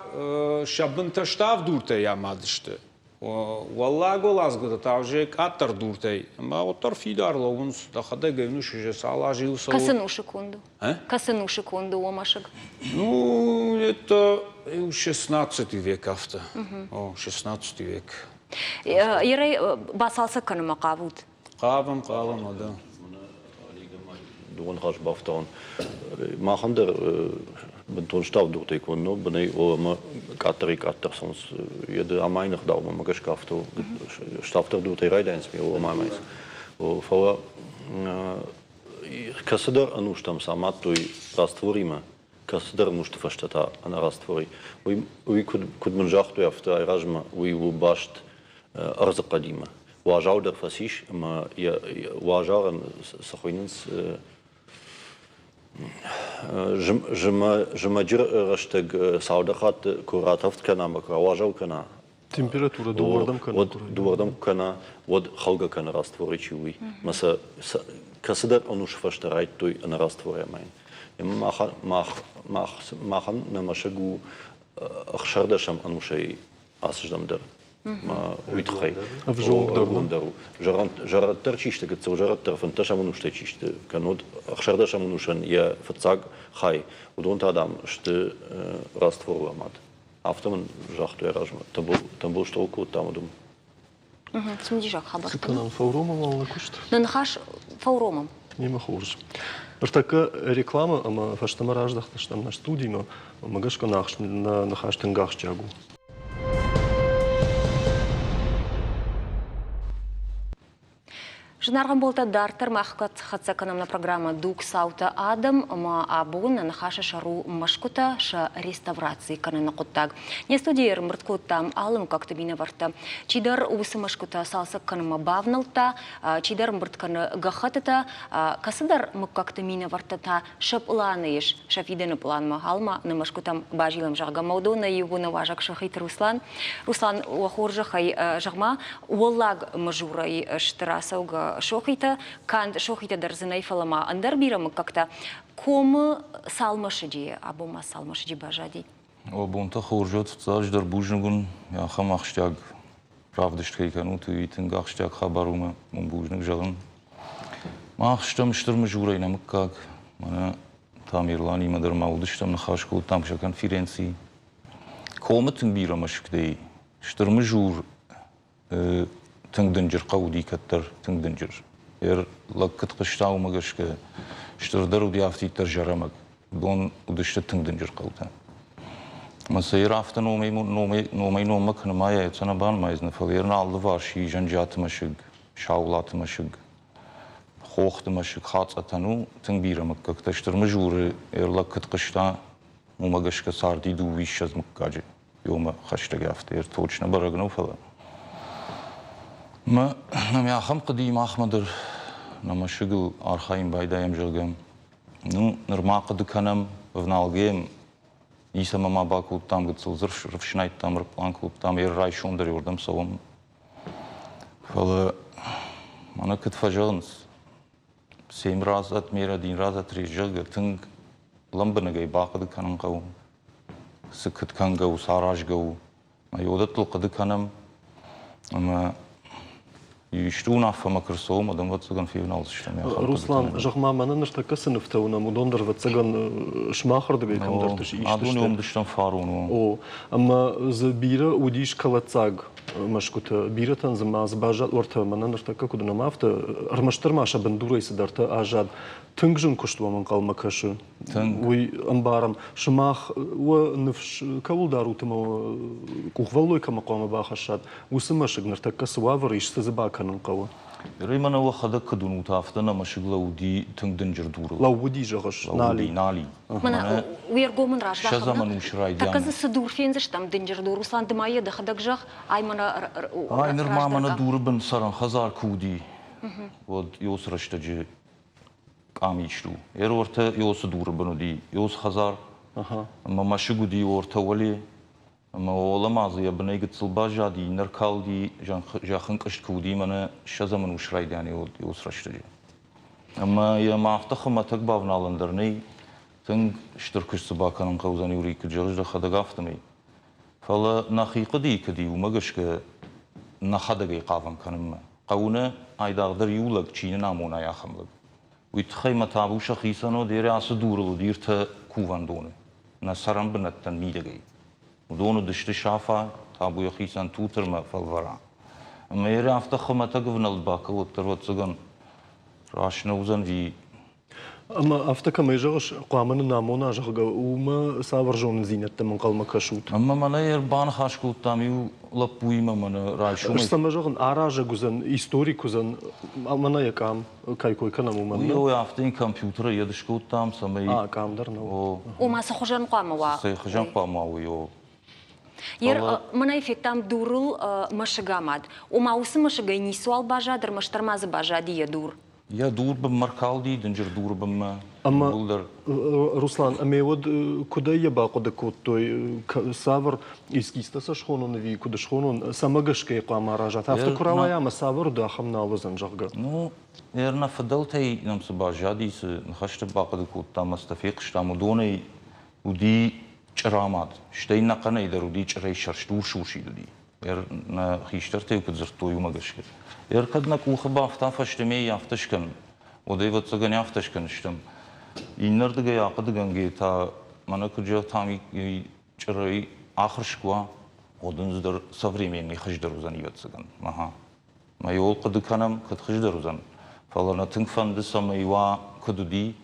сӕ бынтӕ ставддуртӕй амад сты. Уӕллаг уӕладзгуытӕ та уже къаддӕр дуртӕй. Ӕмӕ уӕддӕр фидар лӕууынц, дӕхӕдӕг ӕнус уже цал азы ил цӕуы. Кӕцы нусы конд у? Кӕцы нусы конд у уӕ мӕсыг? Ну, это 16 век афтӕ. О, 16 век. Ерӕй бацалцӕг кӕнынмӕ хъавут? Хъавӕм, хъавӕм, да. Дыууӕ ныхас бафтауын. Махӕн дӕр бынтон ставддуртӕй конд нӕу, бынӕй ӕмӕ къаддӕрӕй-къаддӕр цӕуынц. Йӕ амайыны ӕгъдаумӕ гӕсгӕ афтӕ ставддӕр дуртӕй райдайынц ӕмӕ амайынц. Фӕлӕ кӕцыдӕр ӕнустӕм самадтой растворимӕ, кӕцыдӕр ӕнусты фӕстӕ та ӕнӕрастворӕй. Уый, куыд мын загътой, афтӕ айразмӕ уый у баст ӕрдзыхъӕдимӕ. Уазал дӕр фӕцис ӕмӕ йӕ уазалӕн цы хуыйнынц зымӕджы рӕстӕг цалдӕр хатты куы ратӕвд кӕна ӕмӕ куы рауазал кӕна, Температурӕ дыууӕрдӕм кӕны. Уӕд дыууӕрдӕм куы кӕна, уӕд хӕлгӕ кӕны растворӕй чи, уый. Ӕмӕ сӕ кӕцыдӕр ӕнусы фӕстӕ райдыдтой ӕнӕрастворӕй амайын. Махӕн нӕ мӕсыг у ӕхсӕрдӕсӕм ӕнусӕй ацыздӕм дӕр. Уый тыххӕй ӕвзонгдӕр у. Зӕрӕддӕр чи сты, гыццыл зӕрӕддӕр, фынддӕсӕм ӕнустӕй чи сты, кӕннод ӕхсӕрдӕсӕм ӕнусӕн йӕ фыццаг хай, уыдон та, дам, сты растворы амад. Афтӕ мын загътой размӕ. Тымбыл стъол кодтам уыдон. Цымыдисаг хабар. Цы кӕнӕм, фӕуромӕм уал нӕ куыст? Нӕ ныхас фӕуромӕм. Немӕ хорз. Ныртӕккӕ рекламӕ ӕмӕ фӕстӕмӕ раздӕхтыстӕм нӕ студимӕ. Мӕ гӕсгӕ нӕ ныхас тынг ахсджиаг у. Зынаргъ ӕмбӕлттӕ, дарддӕр мах хӕццӕ кӕнӕм нӕ программӕ «Дуг цаутӕ адӕм» ӕмӕ абон нӕ ныхасы сӕр у мӕсгуытӕ сӕ реставраци кӕныны хъуыддаг. Не студийы ӕрӕмбырд кодтам алы мыггӕгты минӕвӕрттӕ. Чидӕр уыцы мӕсгуытӕ цалцӕг кӕнынмӕ бавнӕлдта, чидӕр ӕмбырд кӕны гӕххӕттытӕ, кӕцыдӕр мыггӕгты минӕвӕрттӕ та сӕ пъланы ис, сӕ фидӕны пъланмӕ алма нӕ мӕсгуытӕм базилӕм, зӕгъгӕ, ӕмӕ уыдонӕй иу нӕ уазӕг Сохиты Руслан. Руслан, уӕ хорзӕхӕй, зӕгъ-ма, Уӕллаг Мызурӕй сты рацӕугӕ сохитӕ, канд сохитӕ дӕр дзы нӕй, фӕлӕ ма ӕндӕр бирӕ мыггӕгтӕ. Комы цал мӕсыджы абон ма цал мӕсыджы баззади? Уӕ бонтӕ хорз уӕд, фыццаджыдӕр бузныг уын, ахӕм ахсджиаг равдыст кӕй кӕнут, уый тынг ахсджиаг хабар у мӕ уын бузныг зӕгъын. Мах стӕм стыр Мызурӕй нӕ мыггаг. Мӕнӕ Тамерланимӕ дӕр ма уыдыстӕм, ныхас кодтам сӕ конференцийы. Комы тынг бирӕ мӕсыгтӕй Стыр Мызур тынг дынджыр хъӕу уыди кӕддӕр, тынг дынджыр. Йӕ лӕг куыд хъуыста, уымӕ гӕсгӕ стырдӕр уыди афтиддӕр Зӕрӕмӕг. Уыдон уыдысты тынг дынджыр хъӕутӕ. Ӕмӕ сӕ йер афтӕ номӕй-номмӕ куы нымайай, сӕ нӕ банымайдзынӕ, фӕлӕ йер алыварс и Зӕнджиаты мӕсыг, Саулаты мӕсыг, Хохты мӕсыг, Хацъӕтӕн у тынг бирӕ мыггӕгтӕ. Стыр Мызуры йӕ лӕг куыд хъуыста, уымӕ гӕсгӕ царди дыууиссӕдз мыггаджы. Иумӕ хӕстӕг афтӕ точно бӕрӕг нӕу, фӕлӕ мӕ нӕм ахӕм хъуыды махмӕ дӕр нӕ мӕсыгыл архайын байдайӕм, зӕгъгӕ. Ну, нырма хъуыды кӕнӕм, ӕвналгӕ ницӕмӕ ма бакодтам, гыццыл дзы рыфснайдтам, ӕрпълан кодтам, йӕ райсом дӕр уырдӕм цӕуӕм. Фӕлӕ мӕнӕ куыд фӕзӕгъынц, Семь раз отмерь, один раз отрежь, зӕгъгӕ, тынг лӕмбынӕгӕй бахъуыды кӕнын хъӕуы. Цы куыд кӕнгӕ у, цы аразгӕ у. Ӕмӕ уыдӕттыл хъуыды кӕнӕм ӕмӕ исты уынаффӕмӕ куы рцӕуӕм, уӕд ӕвӕццӕгӕн февналдзыстӕм. Руслан, зӕгъ-ма, мӕнӕ ныртӕккӕ цы нывтӕ уынӕм, уыдон дӕр ӕвӕццӕгӕн сымахырдыгӕй кӕмдӕрты ист сты. Адон уым фарон. О, ӕмӕ дзы бирӕ уыдис кӕлӕддзаг мӕсгуытӕ. Бирӕтӕн дзы ма дзы баззад уӕртӕ мӕнӕ ныртӕккӕ куыд уынӕм, афтӕ ӕрмӕстдӕр ма сӕ бындурӕй цыдӕртӕ аззад. Тынг зын куыст уӕм ӕнхъӕлмӕ кӕсы. Уый ӕмбарӕм. Сымах уӕ ныфс кӕуыл дарут ӕмӕ къухвӕллой кӕмӕ хъуамӕ бахӕссат, уыцы мӕсыг ныртӕккӕ цы уавӕры ис, цы дзы бакӕнын хъӕуы? Ныр мӕнӕ уӕхӕдӕг куыд уынут, афтӕ нӕ мӕсыг лӕууыди тынг дынджыр дурыл. Лӕууыди, зӕгъыс, нали. Нали. Мӕнӕ уе ргом ын раздахӕм. Ссӕдзӕм ӕнусы райдианы. Тӕккӕ дзы цы дур фендзыстӕм, дынджыр дур, Руслан, ды ма йӕ дӕхӕдӕг зӕгъ, ай мӕнӕ Ай нырма мӕнӕ дуры бын цӕрӕн хӕдзар куы уыди, уӕд ёцы рӕстӕджы къам ист у. Ӕр уӕртӕ ёцы дуры бын уыди ёцы хӕдзар, ӕмӕ мӕсыг уыди уӕртӕ уӕле. Ӕмӕ уӕлӕмӕ дзы йӕ бынӕй гыццыл баззади, ныр калди, зӕххынкъуыст куы уыди мӕнӕ ссӕдзӕм ӕнус райдианы уыцы рӕстӕджы. Ӕмӕ йӕм афтӕ хуымӕтӕг бавналӕн дӕр нӕй, тынг стыр куыст дзы бакӕнын хъӕудзӕн, Юрий, куыд зӕгъыс дӕхӕдӕг, афтӕмӕй. Фӕлӕ нӕхи хъуыдыйы куыд и, уымӕ гӕсгӕ нӕхӕдӕг ӕй хъавӕм кӕнынмӕ. Хъӕуы нӕ айдагъдӕр иу лӕг, чи нын амонай, ахӕм лӕг. Уый тыххӕй мӕ табу сӕхицӕн уӕд, ӕрӕ ацы дурыл уыди ӕртӕ кувӕндоны, нӕ цӕрӕнбынӕттӕн мидӕгӕй. Уыдон уыдысты Сафа, табу йӕхицӕн Тутырмӕ Фӕлвӕра. Ӕмӕ ӕрӕ афтӕ хуымӕтӕг ӕвнӕлд бакӕ, уӕддӕр ӕвӕццӕгӕн раст нӕ уыдзӕн ӕви Ӕмӕ афтӕ кӕмӕй зӕгъыс, хъуамӕ нын амона, зӕгъгӕ, уымӕ цавӕр зонындзинӕдтӕм ӕнхъӕлмӕ кӕсут? Ӕмӕ мӕнӕ ӕрбаныхас кодтам иу лӕппуимӕ мӕнӕ райсомӕй. Цӕмӕ зӕгъын, аразӕг уыдзӕн, историк уыдзӕн, мӕнӕ йӕ къам кӕй кой кӕнӕм, уымӕн. Уый афтӕ йын компьютерӕй йед скодтам, цӕмӕй... А, къам дӕр нӕу. Ома цы хуызӕн хъуамӕ уа? Цы хуызӕн хъуамӕ уа, уый, о. Мӕнӕй федтам дурыл мӕсыг амад. Ома уыцы мӕсыгӕй ницуал баззад, ӕрмӕстдӕр ма дзы баззади йӕ дур. Йӕ дур бынмӕ ркалди, дынджыр дур бынмӕ. Ӕмӕ Руслан, ӕмӕ уӕд куыдӕй йӕ бахъуыды кодтой, цавӕр эскизтӕ сӕ схонон ӕви куыд схонон, цӕмӕ гӕсгӕ йӕ хъуамӕ аразат? Афтӕ куы рауайа ӕмӕ цавӕр уыд, ахӕм нал уыдзӕн, зӕгъгӕ? Ну, нӕ фыдӕлтӕй нӕм цы баззади, цы ныхӕсты бахъуыды кодтам ӕмӕ цытӕ фехъуыстам, уыдонӕй уыди чъырамад, стӕй нӕхъӕнӕй дӕр уыди чъырӕй сӕрст, урс-урсид уыди. Нӕ хистӕртӕ куыд дзырдтой, уымӕ гӕсгӕ. Ӕркӕд нӕ къухы бафта фӕстӕмӕ афтӕ скӕнын, уӕд ӕвӕццӕгӕн афтӕ скӕныстӕм. Иннӕрдыгӕй ахъуыдыгӕнгӕ та мӕнӕ куыд зӕгътам, чъырӕй ахуырс куы уа, уӕд ын дӕр современный хуыздӕр уыдзӕн ӕвӕццӕгӕн. Аха. Мӕ иуыл хъуыды кӕнӕм, куыд хуыздӕр уыдзӕн. Фӕлӕ нӕ тынг фӕнды, цӕмӕй уа, куыд уыди,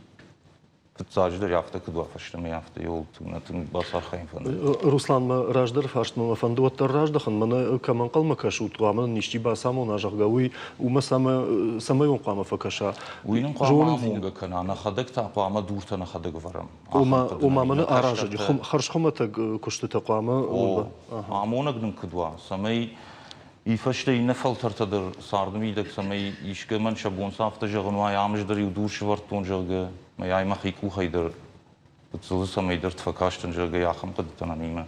фыццаджыдӕр афтӕ куыд уа фӕстӕмӕ, афтӕ йыл тынг бацархайын фӕнды. Руслан, мӕ раздӕры фарстмӕ мӕ фӕнды уӕддӕр раздӕхын. Мӕнӕ кӕм ӕнхъӕлмӕ кӕсут, хъуамӕ нын исчи бацамона, зӕгъгӕ, уый уымӕ цӕмӕй уын хъуамӕ фӕкӕса? Уый нын хъуамӕ амонгӕ кӕна, нӕхӕдӕг та хъуамӕ дуртӕ нӕхӕдӕг ӕвӕрӕм. Ома мӕнӕ аразӕджы хӕрзхуымӕтӕг куыстытӕ хъуамӕ Амонӕг нын куыд уа, цӕмӕй И фӕстӕ иннӕ фӕлтӕртӕ дӕр царды мидӕг, цӕмӕй искӕмӕн сӕ бон цы афтӕ зӕгъын уа, ам ӕз дӕр иу дур сӕвӕрдтон, зӕгъгӕ, мӕ ай мӕхи къухӕй дӕр гыццылы цӕмӕйдӕрты фӕкастӕн, зӕгъгӕ, ахӕм хъуыдытӕ нӕм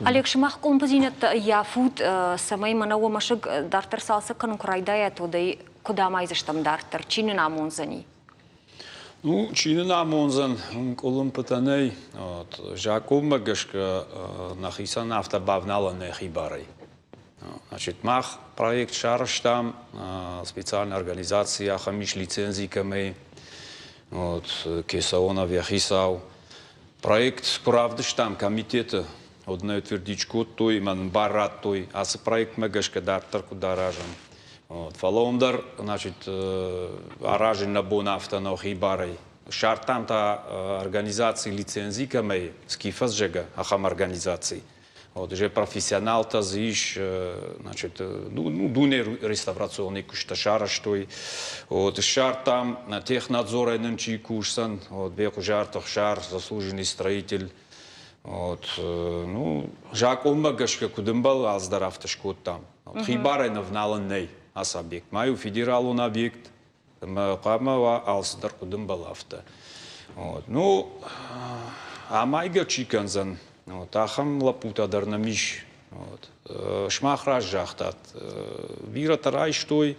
Олег, сымах къуылымпыдзинӕдтӕ ӕййафут, цӕмӕй мӕнӕ уӕ мӕсыг дарддӕр цалцӕг кӕнын куы райдайат, уӕд ӕй куыд амайдзыстӕм дарддӕр, чи нын амондзӕни? Ну, чи нын амондзӕн, уым къуылымпытӕ нӕй. Вот, закъонмӕ гӕсгӕ нӕхицӕн афтӕ бавналӕн нӕ хибарӕй. Значит, мах проект сарӕзтам, специальная организаци ахӕм ис лицензи кӕмӕй, вот, Кесаонов йӕ хицау. Проект куы равдыстам комитеты, уӕд нӕ утвердить кодтой ӕмӕ нын бар радтой ацы проектмӕ гӕсгӕ дарддӕр куыд аразӕм. Вот. Фӕлӕ уым дӕр, значит, аразын нӕ бон афтӕ нӕу хибарӕй. Ссардтам та организаци лицензи кӕмӕй, Скифос зӕгъгӕ, ахӕм организаци. Вот, уже профессионалтӕ дзы ис, значит, ну, дуне реставрационный куысттӕ сарӕзтой. Вот, ссардтам технадзорӕй нын чи кусдзӕн, вот, Бекъуызарты Ӕхсар, заслуженный строитель. Вот, ну, закъонмӕ гӕсгӕ куыд ӕмбӕлы, алцыдӕр афтӕ скодтам. Хибарӕй ӕвналӕн нӕй ацы объект. Ма у федералон объект, ӕмӕ хъуамӕ уа алцыдӕр куыд ӕмбӕлы, афтӕ. Вот. Ну, амайгӕ чи кӕндзӕн, вот, ахӕм лӕппутӕ дӕр нӕм ис. Вот. Сымах раз загътат, бирӕтӕ райстой,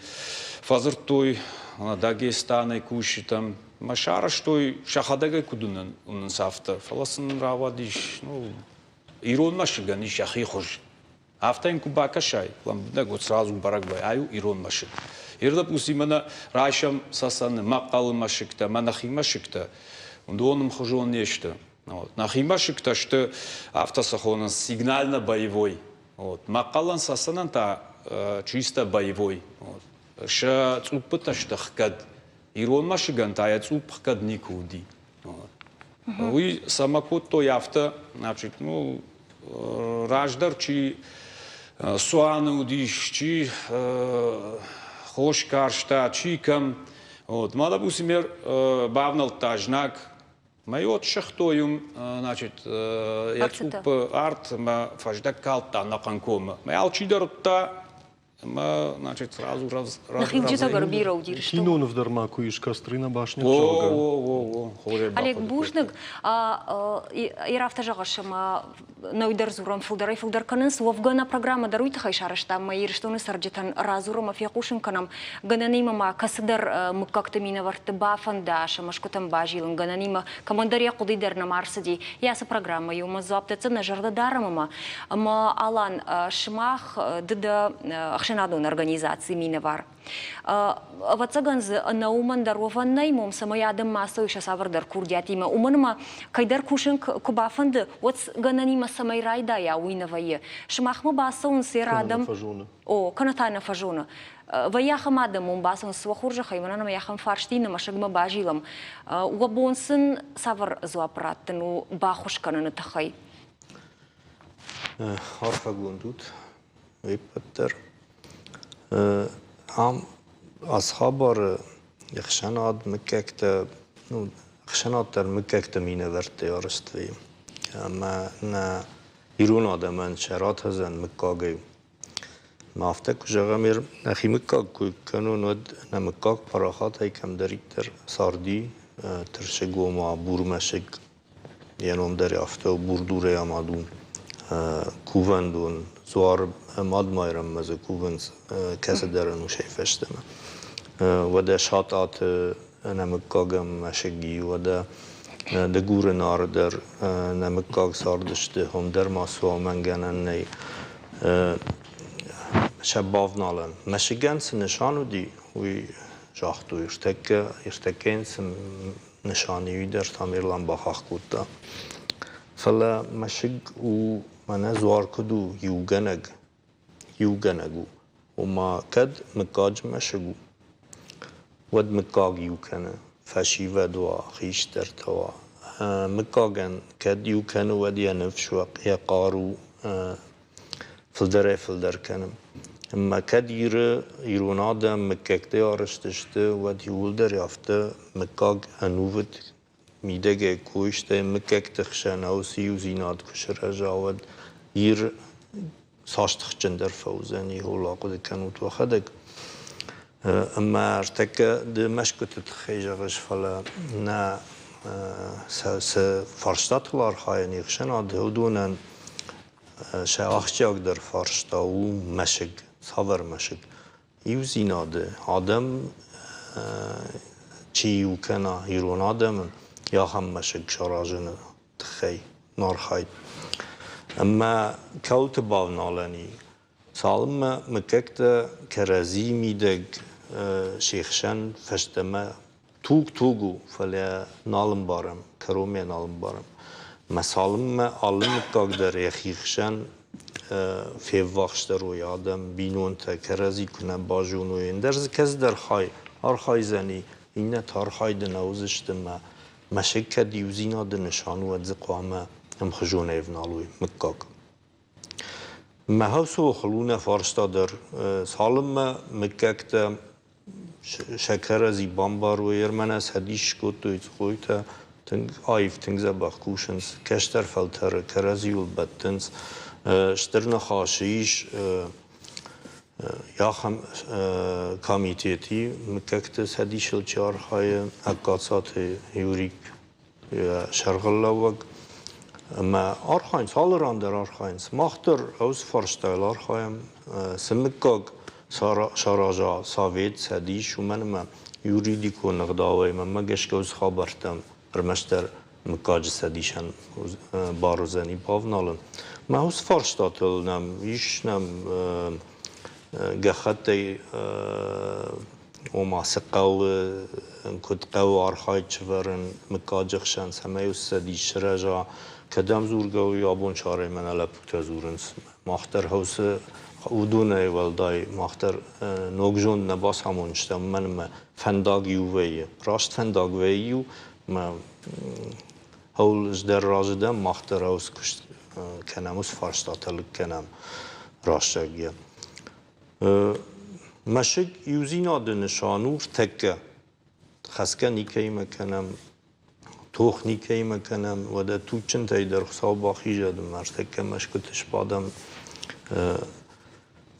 фӕдзырдтой Дагестанӕй кусджытӕм, мӕ сарӕзтой, сӕхӕдӕг ӕй куыд уынынц, афтӕ. Фӕлӕ сын рауадис, ну, ирон мӕсыгӕн ис йӕхи хуыз. Афтӕ йын куы бакӕсай, лӕмбынӕг уӕд сразу бӕрӕг вӕййы, ай у ирон мӕсыг. Ир, допустим, мӕнӕ райсӕм Цӕцӕны, Мӕхъхъӕлы мӕсыгтӕ, мӕ нӕхи мӕсыгтӕ, уыдон ӕмхуызон не сты. Вот. Нӕхи мӕсыгтӕ сты, афтӕ сӕ хонынц, сигнально-боевой. Вот. Мӕхъхъӕлӕн Цӕцӕнӕн та чисто боевой. Вот. Сӕ цъуппытӕ сты хгӕд. Ирон мӕсыгӕн та йӕ цъупп хгӕд никуы уыди. Уый цӕмӕ кодтой афтӕ, значит, ну, раздӕр чи цуаны уыдис, чи хос карста, чи кӕм. Вот, ма, допустим, бавнӕлдта знаг, мӕ вот сыгътой уым, значит, йӕ цъуппы арт ӕмӕ фӕздӕг калдта ӕнӕхъӕн комы. Мӕ алчидӕр уыдта, ӕмӕ, значит, сразу раз Нӕхи дӕр бирӕ уыди Киноныв дӕр ма куы ис Костры на башне зӕгъгӕ. О, о, Олег, бузныг. Ир афтӕ зӕгъыс, ӕмӕ нӕу дӕр дзурӕм фылдӕрӕй-фылдӕр кӕнынц. Уӕвгӕ нӕ программӕ дӕр уый тыххӕй сарӕзтам, ӕмӕ Ирыстоны цӕрджытӕн радзурӕм ӕмӕ фехъусын кӕнӕм, гӕнӕнимӕ ма кӕцыдӕр мыггӕгты минӕвӕртты бафӕнда сӕ мӕскуытӕм базилын, гӕнӕнимӕ кӕмӕндӕр йӕ хъуыды дӕр нӕма ӕрцыди. Йӕ ацы программӕ иумӕ дзуапп дӕтдзӕн нӕ зӕрдӕ дарӕм ӕмӕ ӕмӕ Алан, сымах ды дӕ ӕхсӕнадон организацийы минӕвар. Ӕвӕццӕгӕн дзы ӕнӕ уымӕн дӕр уӕвӕн нӕй, мом цӕмӕй адӕм ма ацӕуой сӕ цавӕрдӕр курдиатимӕ. Уымӕн ӕмӕ кӕйдӕр кусын куы бафӕнды, уӕд гӕнӕнимӕ цӕмӕй райдайа, уый нӕ вӕййы. Сымахмӕ бацӕуынц йӕ адӕм. О, кӕнӕ та нӕ фӕзоны. Вӕййы ахӕм адӕм, уым бацӕуынц уӕ хорзӕхӕй, мӕнӕн ӕмӕ ахӕм фарст иннӕ мӕсыгмӕ базилӕм. Уӕ бон сын цавӕр дзуапп раттын у баххуыс кӕныны тыххӕй? Арфӕгонд ут уе ппӕт дӕр. Ам ацы хабары ӕхсӕнад, мыггӕгтӕ, ну, ӕхсӕнад дӕр мыггӕгты минӕвӕрттӕй арӕзт вӕййы. Ӕмӕ нӕ ирон адӕмӕн сӕ ратӕдзӕн мыггагӕй у. Ма афтӕ куы зӕгъӕм, нӕхи мыггаг куы кӕнон, уӕд нӕ мыггаг парахатӕй кӕмдӕриддӕр царди, Тырсыгома, Бурмӕсыг, йӕ ном дӕр афтӕ у, Бурдурӕй амад у кувӕндон, дзуар Мад Майрӕммӕ дзы кувынц кӕцыдӕр ӕнусӕй фӕстӕмӕ. Уӕдӕ Сатъаты нӕ мыггагӕн мӕсыг и, уӕдӕ Дыгуры Нары дӕр нӕ мыггаг цардысты, уым дӕр ма суамӕнгӕнӕн нӕй. Сӕ бавналӕн. Мӕсыгӕн цы нысан уыди, уый загътой, ӕртӕккӕ, ӕртӕккӕ йын цы нысан и, уый дӕр Тамерлан бахахх кодта. Фӕлӕ мӕсыг у, мӕнӕ дзуар куыд у, иугӕнӕг, иугӕнӕг у. Ома, кӕд мыггаджы мӕсыг у, уӕд мыггаг иу кӕны, фӕсивӕд уа, хистӕртӕ уа. Мыггагӕн кӕд иу кӕны, уӕд йӕ ныфс уа, йӕ хъару фылдӕрӕй-фылдӕр кӕны. Ӕмӕ кӕд Иры ирон адӕм мыггӕгтӕй арӕзт сты, уӕд иууылдӕр афтӕ мыггаг ӕнувыд мидӕгӕй кой, стӕй мыггӕгты хсӕн уыцы иудзинад куы сырӕза, уӕд Ир цас тыхджындӕр фӕуыдзӕни, ууыл ахъуыды кӕнут уӕхӕдӕг. Ӕмӕ ӕртӕккӕ ды мӕсгуыты тыххӕй зӕгъыс, фӕлӕ нӕ цы фарстатыл архайӕн не хсӕнады, уыдонӕн сӕ ахсджиагдӕр фарста у мӕсыг. Цавӕр мӕсыг? Иудзинады адӕм чи иу кӕна ирон адӕмы, ахӕм мӕсыг саразыны тыххӕй архайд. Ӕмӕ кӕуылты бавналӕн и? Цалынмӕ мыггӕгтӕ кӕрӕдзи мидӕг се хсӕн фӕстӕмӕ туг туг у, фӕлӕ нал ӕмбарӕм, кӕронмӕ нал ӕмбарӕм. Мӕ цалынмӕ алы мыггаг дӕр йӕхи хсӕн феввахсдӕр уой адӕм, бинонтӕ кӕрӕдзи куы нӕ базоной, ӕндӕр дзы кӕцыдӕр хай архайдзӕни, иннӕтӕ архайды нӕ уыдзысты мӕ мӕсыг кӕд иудзинады нысан у, уӕд дзы хъуамӕ ӕмхуызонӕй ӕвналой мыггаг. Мӕ хӕлцохыл у нӕ фарста дӕр. Цалынмӕ мыггӕгтӕ сӕ кӕрӕдзи бамбарой, ӕрмӕнӕ сӕ дис скодтой цъхъойтӕ, тынг аив, тынг дзӕбӕх кусынц, кӕстӕр фӕлтӕры кӕрӕдзиуыл бӕттынц. Стыр ныхасы ис ахӕм комитети, мыггӕгты цӕдисыл чи архайы, Ӕгкацаты Юрик сӕргълӕууӕг ӕмӕ архайынц, алы ран дӕр архайынц. Мах дӕр уыцы фарстайыл архайӕм, цы мыггаг сараза совет, цӕдис, уымӕн ӕмӕ юридикон ӕгъдауӕй мӕнмӕ гӕсгӕ уыцы хабӕрттӕм ӕрмӕстдӕр мыггаджы цӕдисӕн бар уыдзӕни бавналын. Мӕ уыцы фарстатыл нӕм ис нӕм гӕххӕттӕй ома цы хъӕуы, куыд хъӕуы архайд сӕвӕрын мыггаджы хсӕн, цӕмӕй уыцы цӕдис сырӕза, кӕдӕм дзургӕ у, абон сарӕй мӕнӕ лӕппутӕ дзурынц. Мах дӕр уыцы уыдонӕй уӕлдай мах дӕр ног зонд нӕ бацамондзыстӕм, уымӕн ӕмӕ фӕндаг иу вӕййы. Раст фӕндаг вӕййы иу, ӕмӕ ӕз дӕр разы дӕн, мах дӕр уыцы куыст кӕнӕм, уыцы фарстатӕ лыг кӕнӕм рӕстӕг. Мӕсыг иудзинады нысан у ртӕккӕ. Хӕсгӕ никӕимӕ кӕнӕм, тох никӕимӕ кӕнӕм, уӕдӕ туджджынтӕй дӕр Хуыцау бахизӕд ӕмӕ ӕртӕккӕ мӕсгуыты сбадӕм.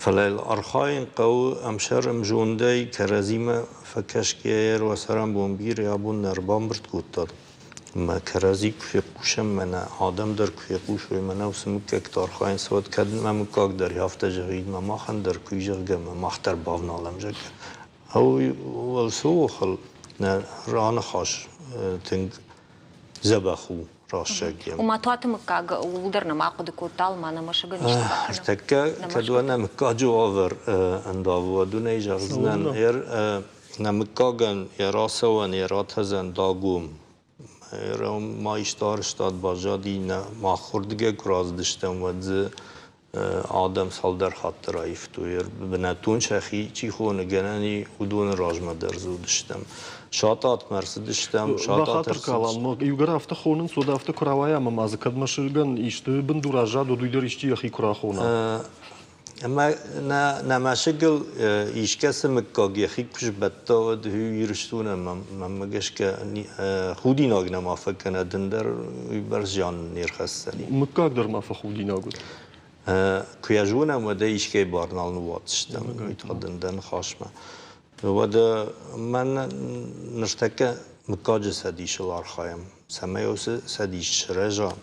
Фӕлӕ йыл архайын хъӕуы ӕмсӕр ӕмзондӕй, кӕрӕдзимӕ фӕкӕсгӕйӕ уӕ цӕрӕнбон бирӕ абон нӕ ӕрбамбырд кодтат. Мӕ кӕрӕдзи куы фехъусӕм, мӕнӕ адӕм дӕр куы фехъусой, мӕнӕ уыцы мыггӕгтӕ архайынц, уӕд кӕд мӕ мыггаг дӕр афтӕ зӕгъид, мӕ махӕн дӕр куы и, зӕгъгӕ, мӕ мах дӕр бавналӕм, зӕгъгӕ. Уыцы охыл нӕ раныхас тынг дзӕбӕх у рӕстӕг. Ома Туаты мыггаг ууыл дӕр нӕма хъуыды кодта, ма нӕ мӕсыгӕн исты бакӕнӕм. Ӕртӕккӕ кӕд уӕ нӕ мыггаджы уавӕр ӕндавы, уӕд уын ӕй зӕгъдзынӕн. Нӕ мыггагӕн йӕ рацӕуӕн, йӕ ратӕдзӕн дагом. Ма исты арӕзтад баззади, нӕ мах уырдыгӕй куы рацыдыстӕм, уӕд дзы адӕм цалдӕр хатты раивтой. Бынӕттон сӕхи чи хоны, гӕнӕн и, уыдоны размӕ дӕр дзы уыдыстӕм. Сатъатмӕ ӕрцыдыстӕм. Бахатыр калам, иугӕр афтӕ хонынц, уӕд афтӕ куы рауайа ӕмӕ ма дзы кӕд мӕсыгӕн исты бындур аззад, уӕд уый дӕр исчи йӕхи куы рахона. Ӕмӕ нӕ мӕсыгыл искӕцы мыггаг йӕхи куы сбӕтта, уӕд Ирыстонӕн мӕнмӕ гӕсгӕ худинаг нӕма фӕкӕнӕд, ӕндӕр уыйбӕрц зиан не рхӕсдзӕни. Мыггаг дӕр ма фӕхудинаг уыд. Куы йӕ зонӕм, уӕд ӕй искӕй бар нал ныууадздзыстӕм, уый та дын дӕ ныхасмӕ. Уӕдӕ мӕн ныртӕккӕ мыггаджы цӕдисыл архайӕм, цӕмӕй уыцы цӕдис сырӕза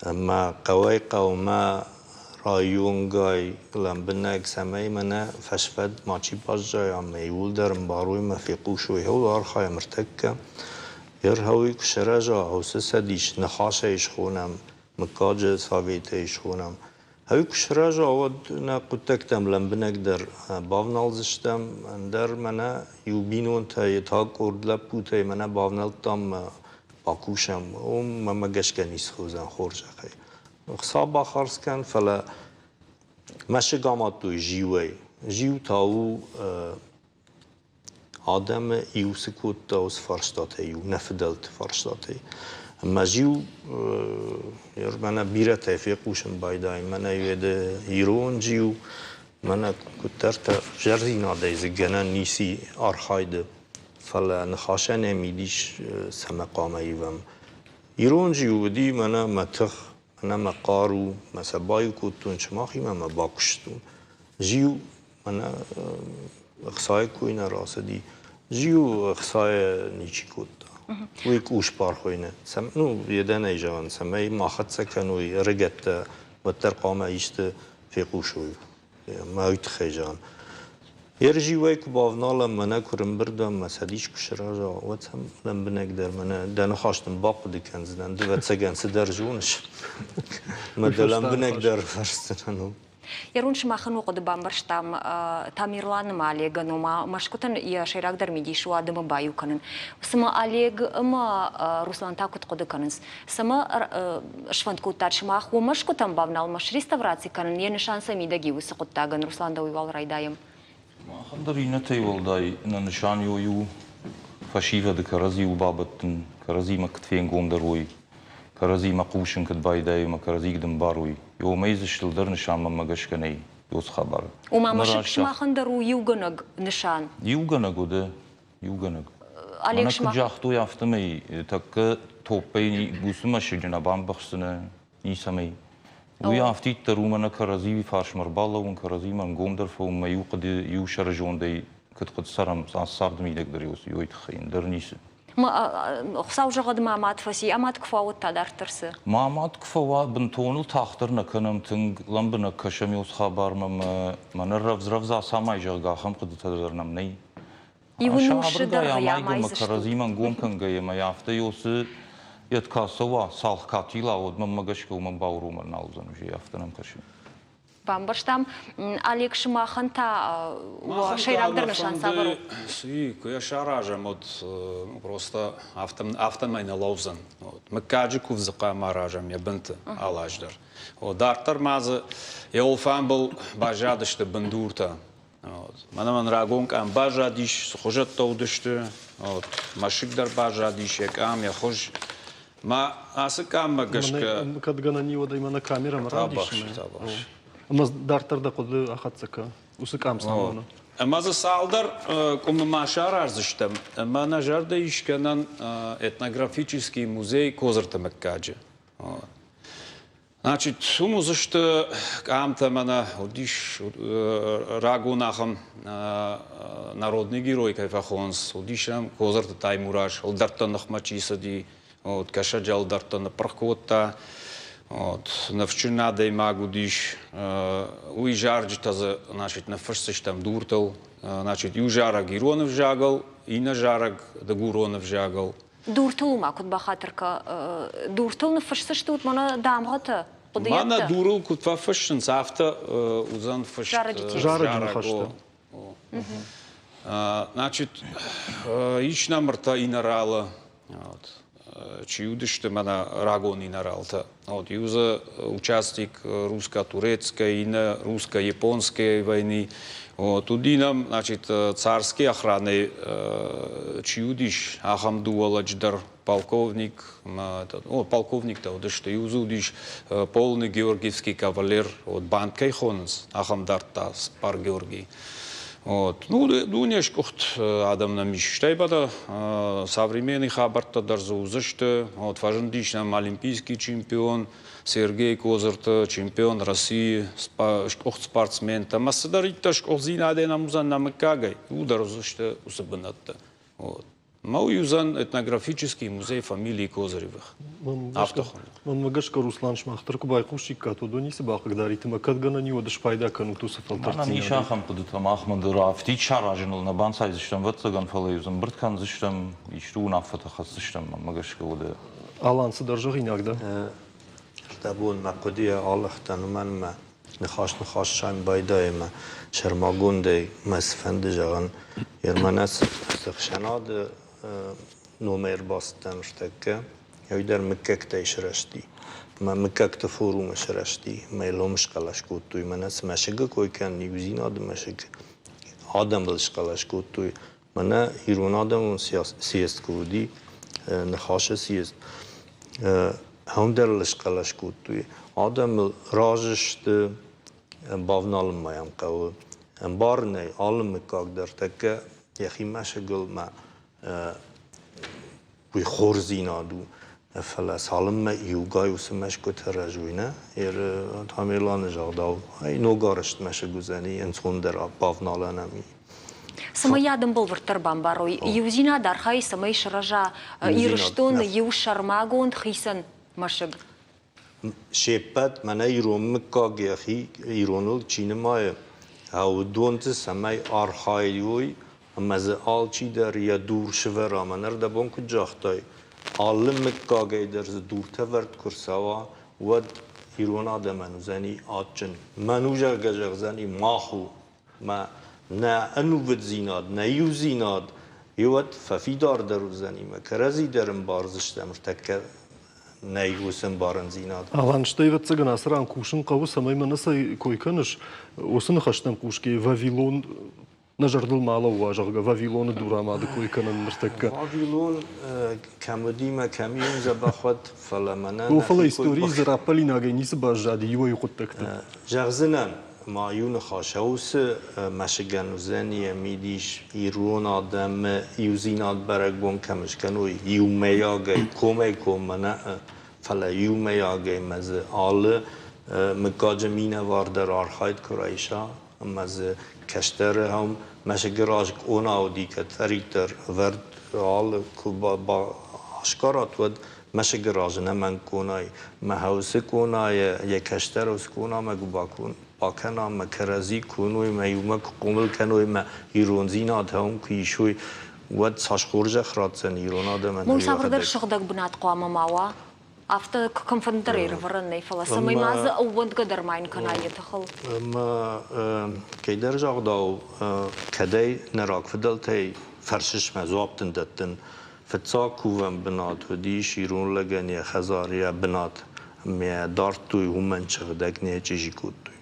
ӕмӕ хъӕуӕй-хъӕумӕ районгай лӕмбынӕг, цӕмӕй мӕнӕ фӕсфӕд мачи баззайа ӕмӕ иууылдӕр ӕмбарой ӕмӕ фехъусой, ууыл архайӕм ӕртӕккӕ. Ерхауи куы сырӕза, уыцы цӕдис ныхасӕй схонӕм, мыггаджы советӕй схонӕм. Ӕви куы сырӕза, уӕд нӕ хъуыддӕгтӕм лӕмбынӕгдӕр бавналдзыстӕм, ӕндӕр мӕнӕ иу бинонтӕй, та къорд лӕппутӕй мӕнӕ бавнӕлдтам бакусӕм, уым мӕмӕ гӕсгӕ ницы уыдзӕн хорзӕхӕй. Хца бахардз кӕн, фӕлӕ мӕсыг амадтой зиуӕй. Зиу та у Адӕмы иу цы кодта, уыцы фарстатӕй иу, нӕ фыдӕлты фарстатӕй. Ӕмӕ ӕз-иу мӕнӕ бирӕтӕй фехъусын байдайын, мӕнӕ уӕды ирон зиу, мӕнӕ куыддӕртӕ ӕвзӕрдзинадӕй дзы гӕнӕн ницы архайды, фӕлӕ ныхасӕн йӕ мидис цӕмӕ хъуамӕ ивӕм. Ирон зиу уыди мӕнӕ мӕ тых, мӕнӕ мӕ хъару, мӕ сӕ баиу кодтон сымахимӕ мӕ бакуыстон. Зиу Мӕнӕ ӕхцайы кой нӕ рацыди. Зиу ӕхцайӕ ничи кодта. Уый къусбар хуыйны. Ну, едӕнӕй зӕгъын, цӕмӕй ма хӕццӕ кӕной ӕрыгӕттӕ, уӕддӕр хъуамӕ исты фехъусой. Мӕ уый тыххӕй зӕгъын. Ерзиуӕй куы бавналӕм, мӕнӕ куы рымбырдӕм, мӕ цӕдис куы сырӕза, уӕд сӕм лӕмбынӕгдӕр мӕнӕ дӕ ныхас дын бахъуыды кӕндзынӕн, ды ӕвӕццӕгӕн цыдӕр зоныс. Мӕ дӕ лӕмбынӕгдӕр фӕрсдзынӕн. Ерун сымахӕн уӕ хъуыды бамбӕрстам Тамерланы ӕмӕ Олегӕн, ома Мӕскуытӕн йӕ сӕйрагдӕр мидис у адӕмы баиу кӕнын. Цымӕ Олег ӕмӕ Руслан та куыд хъуыды кӕнынц? Цӕмӕ сфӕнд кодтат сымах уӕ Мӕскуытӕм бавналмӕ среставраци кӕнын, йӕ нысан сӕ мидӕг и уыцы хъуыддагӕн? Руслан, дӕуӕй уал райдайӕм. Махӕн дӕр иннӕтӕй уӕлдай нӕ нысан у фӕсивӕды кӕрӕдзиуыл бабӕттын, кӕрӕдзимӕ куыд фенгомдӕр уой, кӕрӕдзимӕ хъусын куыд байдайой ӕмӕ кӕрӕдзи куыд ӕмбарой. Уымӕй дзы стылдӕр нысан мӕнмӕ гӕсгӕ нӕй уыцы хабар. Ома мӕсыг сымахӕн дӕр у иугӕнӕг нысан? Иугӕнӕг у дӕ, иугӕнӕг. Мӕнӕ куыд загътой, афтӕмӕй тӕккӕ топпӕй уыцы мӕсыджы нӕ бамбӕхсдзынӕ ницӕмӕй. Уый афтиддӕр у мӕнӕ кӕрӕдзийы фарсмӕ ӕрбалӕууын, кӕрӕдзимӕ ӕнгомдӕр фӕуын мӕ иу хъуыды, иу сӕрызондӕй куыд хъуыд цӕрӕм, царды мидӕг дӕр уый тыххӕй ӕндӕр ницы. Хуыцау зӕгъӕд, мӕ мад фӕци, ӕмӕ мад куы фӕуа, та дарддӕр цы? Мӕ мад куы фӕуа, бынтон ыл тагъддӕр нӕ кӕнӕм, тынг лӕмбынӕг кӕсӕм уыцы хабармӕ ӕмӕ мӕнӕ рӕвдз-рӕвдз ацамай, зӕгъгӕ, ахӕм хъуыдытӕ дӕр нӕм нӕй. Иу нусы дӕргъы Сабыргай амайгӕ мӕ кӕрӕдзимӕ ӕнгом кӕнгӕйӕ ӕмӕ афтӕ ёсы йӕд куы ацӕуа, цалх куы атила, уӕд мӕнмӕ гӕсгӕ уымӕн бауромӕн нал уыдзӕн уже, афтӕ нӕм кӕсы. Бамбӕрстам. Олег, сымахӕн та уӕ сӕйрагдӕр нысан цавӕр у? Цы, куы йӕ саразӕм, уӕд просто афтӕмӕй нӕ лӕудзӕн. Мыггаджы куывд хъуамӕ аразӕм йӕ бынты алы аз дӕр. Дарддӕр ма дзы йӕ улфамбыл баззадысты бындуртӕ. Мӕнӕ мӕн рагон къам баззадис, цы хуызӕттӕ уыдысты. Вот, мӕсыг дӕр баззадис, йӕ къам, йӕ хуыз. Мӕ ацы къаммӕ гӕсгӕ... Кӕд гӕнӕн и, уӕд ӕй мӕнӕ камерӕмӕ равдисынӕй. Ӕмӕ дарддӕр дӕ хъуыды ахӕццӕ кӕ. Уыцы къам цӕмӕн у? Ӕмӕ дзы цалдӕр къуымы ма сараздзыстӕм. Ӕмӕ нӕ зӕрдӕ ис кӕнӕн этнографический музей Козырты мыггаджы. Значит, уым уыдзысты къамтӕ мӕнӕ уыдис рагон ахӕм народный герой кӕй фӕхонынц, уыдис ӕм Козырты Таймураз, ӕлдӕртты ныхмӕ чи цыди, вот, кӕсӕджы ӕлдӕртты ныппырх кодта. Вот, ныфсджын адӕймаг уыдис. Уый зарджытӕ дзы, значит, ныффысдзыстӕм дуртыл. Значит, иу зарӕг ирон ӕвзагыл, иннӕ зарӕг дыгурон ӕвзагыл. Дуртыл ма куыд бахатыр кӕ, дуртыл ныффысдзыстут мӕнӕ дамгъӕтӕ, хъуыдыйӕдтӕ? Мӕнӕ дурыл куыд фӕфыссынц, афтӕ уыдзӕн фыст. Зарӕджы ныхӕстӕ. Значит, ис нӕм ӕртӕ инӕралы. Чи уыдысты мӕнӕ рагон инӕралтӕ. Вот, иу дзы участник русско-турецкой, иннӕ русско-японской войны. Вот, уыди нӕм, значит, царский охранӕй чи уыдис, ахӕм дыууӕ лӕджы дӕр, полковник, о, полковниктӕ уыдысты. Иу дзы уыдис полный георгиевский кавалер, вот, бант кӕй хонынц, ахӕм дардта цыппар Георгий. Вот. Ну, дуне скъуыхт адӕм нӕм ис. Стӕй бада современный хабӕрттӕ дӕр дзы уыдзысты. Вот, фӕзындис нӕм олимпийский чемпион. Сергей Козырты, чемпион Российы, сгуыхт спортсментӕ ӕмӕ цыдӕриддӕр сгуыхтдзинадӕй нӕм уыдзӕн нӕ мыггагӕй, иуылдӕр уыдзысты уыцы бынӕтты. Вот. Мӕ уый уыдзӕн этнографический музей фамилии Козыревых. Афтӕ хуынд. Мӕнмӕ гӕсгӕ, Руслан, сымах дӕр куы байхъусиккат, уыдон ницы бахъыгдарит ӕмӕ кӕд гӕнӕн и, уӕд спайда кӕнут уыцы фӕлтӕрддзинадӕй. Мӕнӕн ис ахӕм хъуыдытӕ, махмӕ дӕр афтид саразыныл нӕ банцайдзыстӕм, ӕвӕццӕгӕн, фӕлӕ-иу дзы ӕмбырд кӕндзыстӕм, исты уынаффӕтӕ хӕсдзыстӕм, мӕнмӕ гӕсгӕ уӕдӕ. Алан, цыдӕр зӕгъинаг дӕ? Ӕрдӕбон мӕ хъуыдыйӕ алыгътӕн, уымӕн ӕмӕ ныхас-ныхас сайын байдайы ӕмӕ сӕрмагондӕй мӕ цы фӕнды зӕгъын, Ермӕнӕ цы ӕхсӕнады номӕй ӕрбацыдтӕн ныртӕккӕ, уый дӕр мыггӕгтӕй сырӕзти. Мӕ мыггӕгты форумы сырӕзти, мӕ лом схъӕлӕс кодтой, мӕнӕ цы мӕсыгы кой кӕнын, иудзинады мӕсыг, адӕм ыл схъӕлӕс кодтой. Мӕнӕ ирон адӕмон съезд куы уыди, Ныхасы съезд, ӕндӕр ыл схъӕлӕс кодтой. Адӕм ыл разы сты, бавналын ма йӕм хъӕуы. Ӕмбарынӕй алы мыггаг дӕр тӕккӕ йӕхи мӕсыгыл ма уый хорздзинад у. Фӕлӕ цалынмӕ иугай уыцы мӕсгуыты рӕзой, нӕ, Тамерланы загъдау, ай ногарӕзт мӕсыг уыдзӕни, ӕнцондӕр бавналӕн ӕм и. Цӕмӕй адӕм бӕлвырддӕр бамбарой, иудзинад архайы, цӕмӕй сырӕза Ирыстоны иу сӕрмагонд хицӕн мӕсыг. Се ппӕт мӕнӕ ирон мыггаг йӕхи ироныл чи нымайы, уыдон дзы цӕмӕй архайой ӕмӕ дзы алчидӕр йӕ дур сывӕра. Мӕнӕ ӕрдӕбон куыд загътай, алы мыггагӕй дӕр дзы дуртӕ вӕрд куы рцӕуа, уӕд ирон адӕмӕн уыдзӕни адджын. Мӕн у, зӕгъгӕ, зӕгъдзӕни мах у. Мӕ нӕ ӕнувыддзинад, нӕ иудзинад еуӕд фӕфидардӕр уыдзӕни мӕ кӕрӕдзи дӕр ӕмбардзыстӕм ӕртӕккӕ нӕй уыцы ӕмбарындзинад. Алан, стӕй ӕвӕццӕгӕн ацы ран кусын хъӕуы, цӕмӕй мӕнӕ цӕй кой кӕныс, уыцы ныхӕстӕм хъусгӕйӕ Вавилон нӕ зӕрдыл ма лӕууа, зӕгъгӕ, Вавилоны дурамады кой кӕнын ныртӕккӕ. Вавилон кӕм уыди мӕ кӕм и, уым дзӕбӕх уӕд, фӕлӕ мӕнӕ О, фӕлӕ историйы дзы раппӕлинагӕй ницы баззади иуӕй хъуыддӕгты. Зӕгъдзынӕн, ма иу ныхас, уыцы мӕсыгӕн уыдзӕн йӕ мидис ирон адӕмы иудзинад бӕрӕгбон кӕм скӕной, иумӕйагӕй, комӕй-коммӕ нӕ, фӕлӕ иумӕйагӕй мӕ дзы алы мыггаджы минӕвар дӕр архайд куы райса ӕмӕ дзы кӕстӕры ӕм мӕсыгы раз къона уыди кӕддӕриддӕр ӕвӕрд алы куы асгарат, уӕд мӕсыгы раз ӕнӕмӕнг къонайы. Мӕ уыцы къонайы йӕ кӕстӕр уыцы къонамӕ куы бакӕна мӕ кӕрӕдзи куы уыной мӕ иумӕ куы хъомыл кӕной мӕ ирондзинад ӕм куы исой, уӕд цас хорзӕх ратдзӕн ирон адӕмӕн. Уым цавӕрдӕр сыгъдӕг бынат хъуамӕ ма уа? Афтӕ кӕмфӕнддӕр ӕрӕвӕрӕн нӕй, фӕлӕ цӕмӕй ма дзы ӕууӕндгӕ дӕр ма йын кӕна йӕ тыхыл. Ӕмӕ кӕйдӕр загъдау, кӕдӕй нӕ рагфыдӕлтӕй фӕрсыс мӕ дзуапп дын дӕттын. Фыццаг кувӕн бынат уыдис ирон лӕгӕн йӕ хӕдзар, йӕ бынат. Ӕмӕ дардтой уымӕн сыгъдӕг не чъизи кодтой.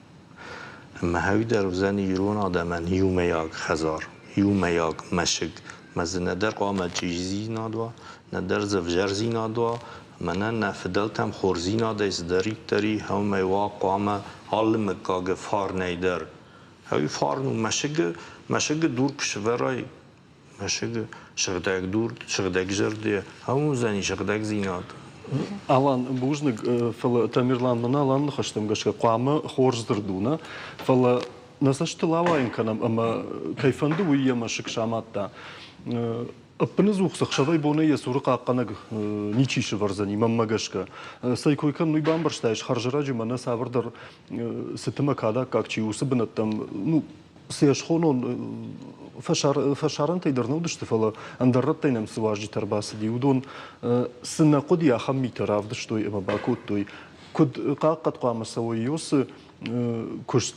Ӕмӕ уый дӕр уыдзӕн ирон адӕмӕн иумӕйаг хӕдзар, иумӕйаг мӕсыг. Мӕ дзы нӕдӕр хъуамӕ чъизидзинад уа, нӕдӕр дзы ӕвзӕрдзинад уа. Мӕнӕн нӕ фыдӕлтӕм хорздзинадӕй цыдӕриддӕр и, уымӕй уа хъуамӕ алы мыггаги фарнӕй дӕр. Уый фарн у мӕсыгы, мӕсыгы дур куы сӕвӕрай, мӕсыгы сыгъдӕг дур, сыгъдӕг зӕрдӕ, ам уыдзӕни сыгъдӕгдзинад. Алан, бузныг, фӕлӕ Тамерлан мӕнӕ Алан ныхӕстӕм гӕсгӕ хъуамӕ хорз дзырд у, нӕ? Фӕлӕ нӕ цӕстыл ауайын кӕнӕм ӕмӕ кӕй фӕнды, уый йӕ мӕсыг самадта. Ӕппынӕдзух цы ӕхсӕвӕй-бонӕй йӕ цуры хъахъхъӕнӕг ничи сывӕрдзӕни, мӕнмӕ гӕсгӕ. Цӕй кой кӕнын, уый бамбӕрстаис, хӕрзӕрӕджы мӕнӕ цавӕрдӕр цыты мӕ кадӕггаг чи у, уыцы бынӕттӕм, ну, цы йӕ схонон, фӕсарӕнтӕй дӕр нӕ уыдысты, фӕлӕ ӕндӕр рӕттӕй нӕм цы уазджытӕ ӕрбацыди, уыдон цы нӕ хъуыди, ахӕм митӕ равдыстой ӕмӕ бакодтой. Куыд хъахъхъӕд хъуамӕ цӕуой уыцы куыст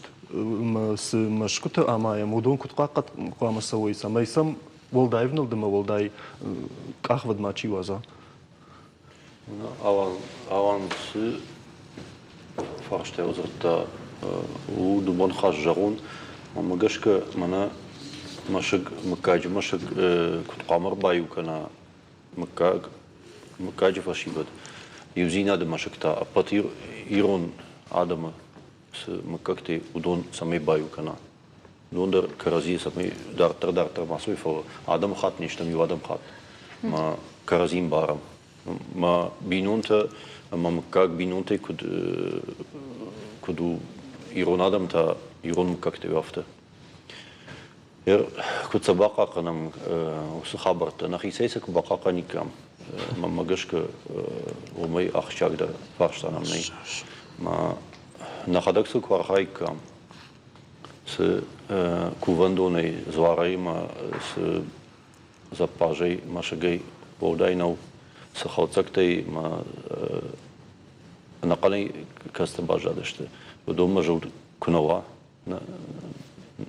цы мӕсгуыты амайӕм, уыдон куыд хъахъхъӕд хъуамӕ цӕуой, цӕмӕй сӕм уӕлдай ӕвнӕлд ӕмӕ уӕлдай къахвӕд мачи уадза? Алан цы фарстайыл дзырдта, у дыууӕ ныхас зӕгъон. Уымӕ гӕсгӕ мӕнӕ мӕсыг, мыггаджы мӕсыг куыд хъуамӕ ӕрбаиу кӕна мыггаг, мыггаджы фӕсивӕд, иудзинады мӕсыг та ӕппӕт ирон адӕмы цы мыггӕгтӕй, уыдон цӕмӕй баиу кӕна. Уыдон дӕр кӕрӕдзийы цӕмӕй дарддӕр-дарддӕр ма цой, фӕлӕ адӕмыхатт не стӕм, иу адӕмыхатт. Ма кӕрӕдзи ӕмбарӕм. Мӕ бинонтӕ ӕмӕ мыггаг бинонтӕй куыд куыд у ирон адӕм та ирон мыггӕгтӕй афтӕ. Куыд сӕ бахъахъхъӕнӕм уыцы хабӕрттӕ, нӕхицӕй сӕ куы бахъахъхъӕниккам, мӕнмӕ гӕсгӕ, уымӕй ахсджиагдӕр фарста нӕм нӕй. Мӕ нӕхӕдӕг сыл куы архаиккам, цы кувӕндонӕй, дзуарӕй ӕмӕ цы зӕппазӕй, мӕсыгӕй уӕлдай нӕу, цы хӕлддзӕгтӕй ма ӕнӕхъӕнӕй кӕцытӕ баззадысты, уыдонмӕ зылд куы нӕ уа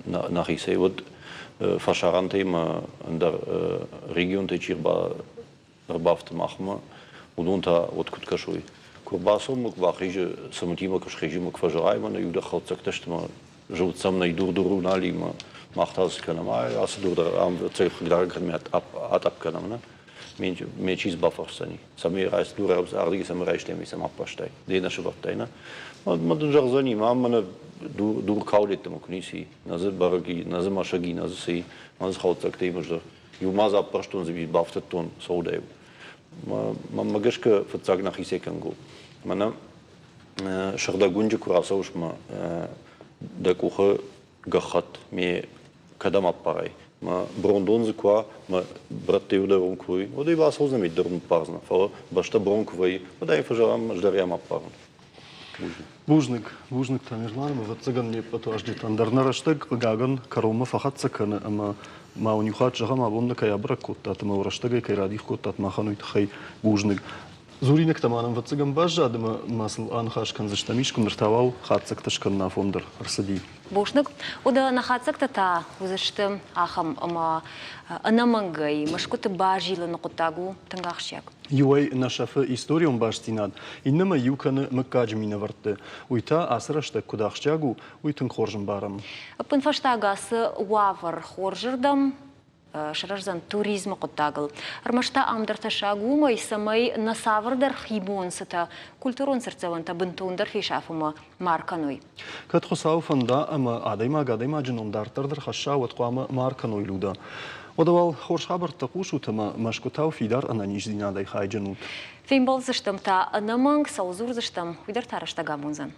нӕхицӕй, уӕд фӕсарӕнтӕй ма ӕндӕр регионтӕй чи ӕрбафты махмӕ, уыдон та уӕд куыд кӕсой? Куы рбацӕуӕм, куы бахизы, цымытимӕ куы схизы, куы фӕзӕгъай, мӕнӕ иу дӕр хӕлддзӕгтӕ сты мӕ зылд сӕм нӕй дур-дур налимӕ, мах та цы кӕнӕм, ай ацы дур дӕр ам хъыгдарӕг кӕнӕм, атъӕпп кӕнӕм, нӕ? Ме чи бафӕрсдзӕни, цӕмӕй райс дур ардыги цӕмӕй райстай, ме цӕмӕ аппӕрстай, де нӕ сывӕрдтай, нӕ? Мӕ дын зӕгъдзӕни, ма мӕнӕ дур каулеттӕмӕ куы ницы и, нӕ дзы бӕрӕг и, нӕ дзы мӕсыг и, нӕ дзы цы и, нӕ дзы хӕлддзӕгтӕ и мыздӕр. Иу ма дзы аппӕрстон, дзы бафтыдтон соудӕй. Мӕнмӕ гӕсгӕ фыццаг нӕхицӕй кӕнгӕ у. Мӕнӕ сыгъдӕг уынджы куы рацӕуыс мӕ дӕ къухы гӕххӕтт ме кӕдӕм аппарай, мӕ брондон дзы куы уа, мӕ брӕттӕ иу дӕр уым куы уой, уӕд ӕй бацӕудзӕн мит дӕр ныппардзынӕ, фӕлӕ бӕстӕ брон куы вӕййы, уӕд ӕй фӕзӕгъӕм, ӕз дӕр ӕм аппарын. Бузныг. Бузныг, бузныг, Тамерлан, ӕвӕццӕгӕн не ппӕт уазджытӕн дӕр нӕ рӕстӕг, хъыгагӕн, кӕронмӕ фӕхӕццӕ кӕны ӕмӕ ма уын иу хатт зӕгъӕм, абон нӕ кӕй абӕрӕг кодтат ӕмӕ рӕстӕгӕй кӕй радих кодтат махӕн, уый тыххӕй бузныг. Дзуринӕгтӕ ма нӕм ӕвӕццӕгӕн баззад ӕмӕ ма сыл аныхас кӕндзыстӕм искуы, ныр та уал хатдзӕгтӕ скӕнын афон дӕр ӕрцыди. Бузныг. Уӕдӕ нӕ хатдзӕгтӕ та уыдзысты ахӕм, ӕмӕ ӕнӕмӕнгӕй Мӕскуыты базилыны хъуыддаг у тынг ахсджиаг. Иуӕй нӕ сӕфы историон бастдзинад, иннӕмӕй иу кӕны мыггаджы минӕвӕртты. Уый та ацы рӕстӕг куыд ахсджиаг у, уый тынг хорз ӕмбарӕм. Ӕппынфӕстаг ацы уавӕр хорзырдӕм сырӕздзӕн туризмы хъуыддагыл. Ӕрмӕст та ам дӕр тӕссаг уымӕй, цӕмӕй нӕ цавӕрдӕр хибонцытӕ, культурон цыртдзӕвӕнтӕ бынтондӕр фесафынмӕ ма ркӕной. Кӕд Хуыцауы фӕнда ӕмӕ адӕймаг адӕймаджы ном дарддӕр дӕр хӕсса, уӕд хъуамӕ ма ркӕной Людӕ. Уӕдӕ уал хорз хабӕрттӕ хъусут ӕмӕ Мӕскуытау фидар ӕнӕниздзинадӕй хайджын ут. Фембӕлдзыстӕм та ӕнӕмӕнг, цӕуыл дзурдзыстӕм, уый дӕр та рӕстӕг амондзӕн.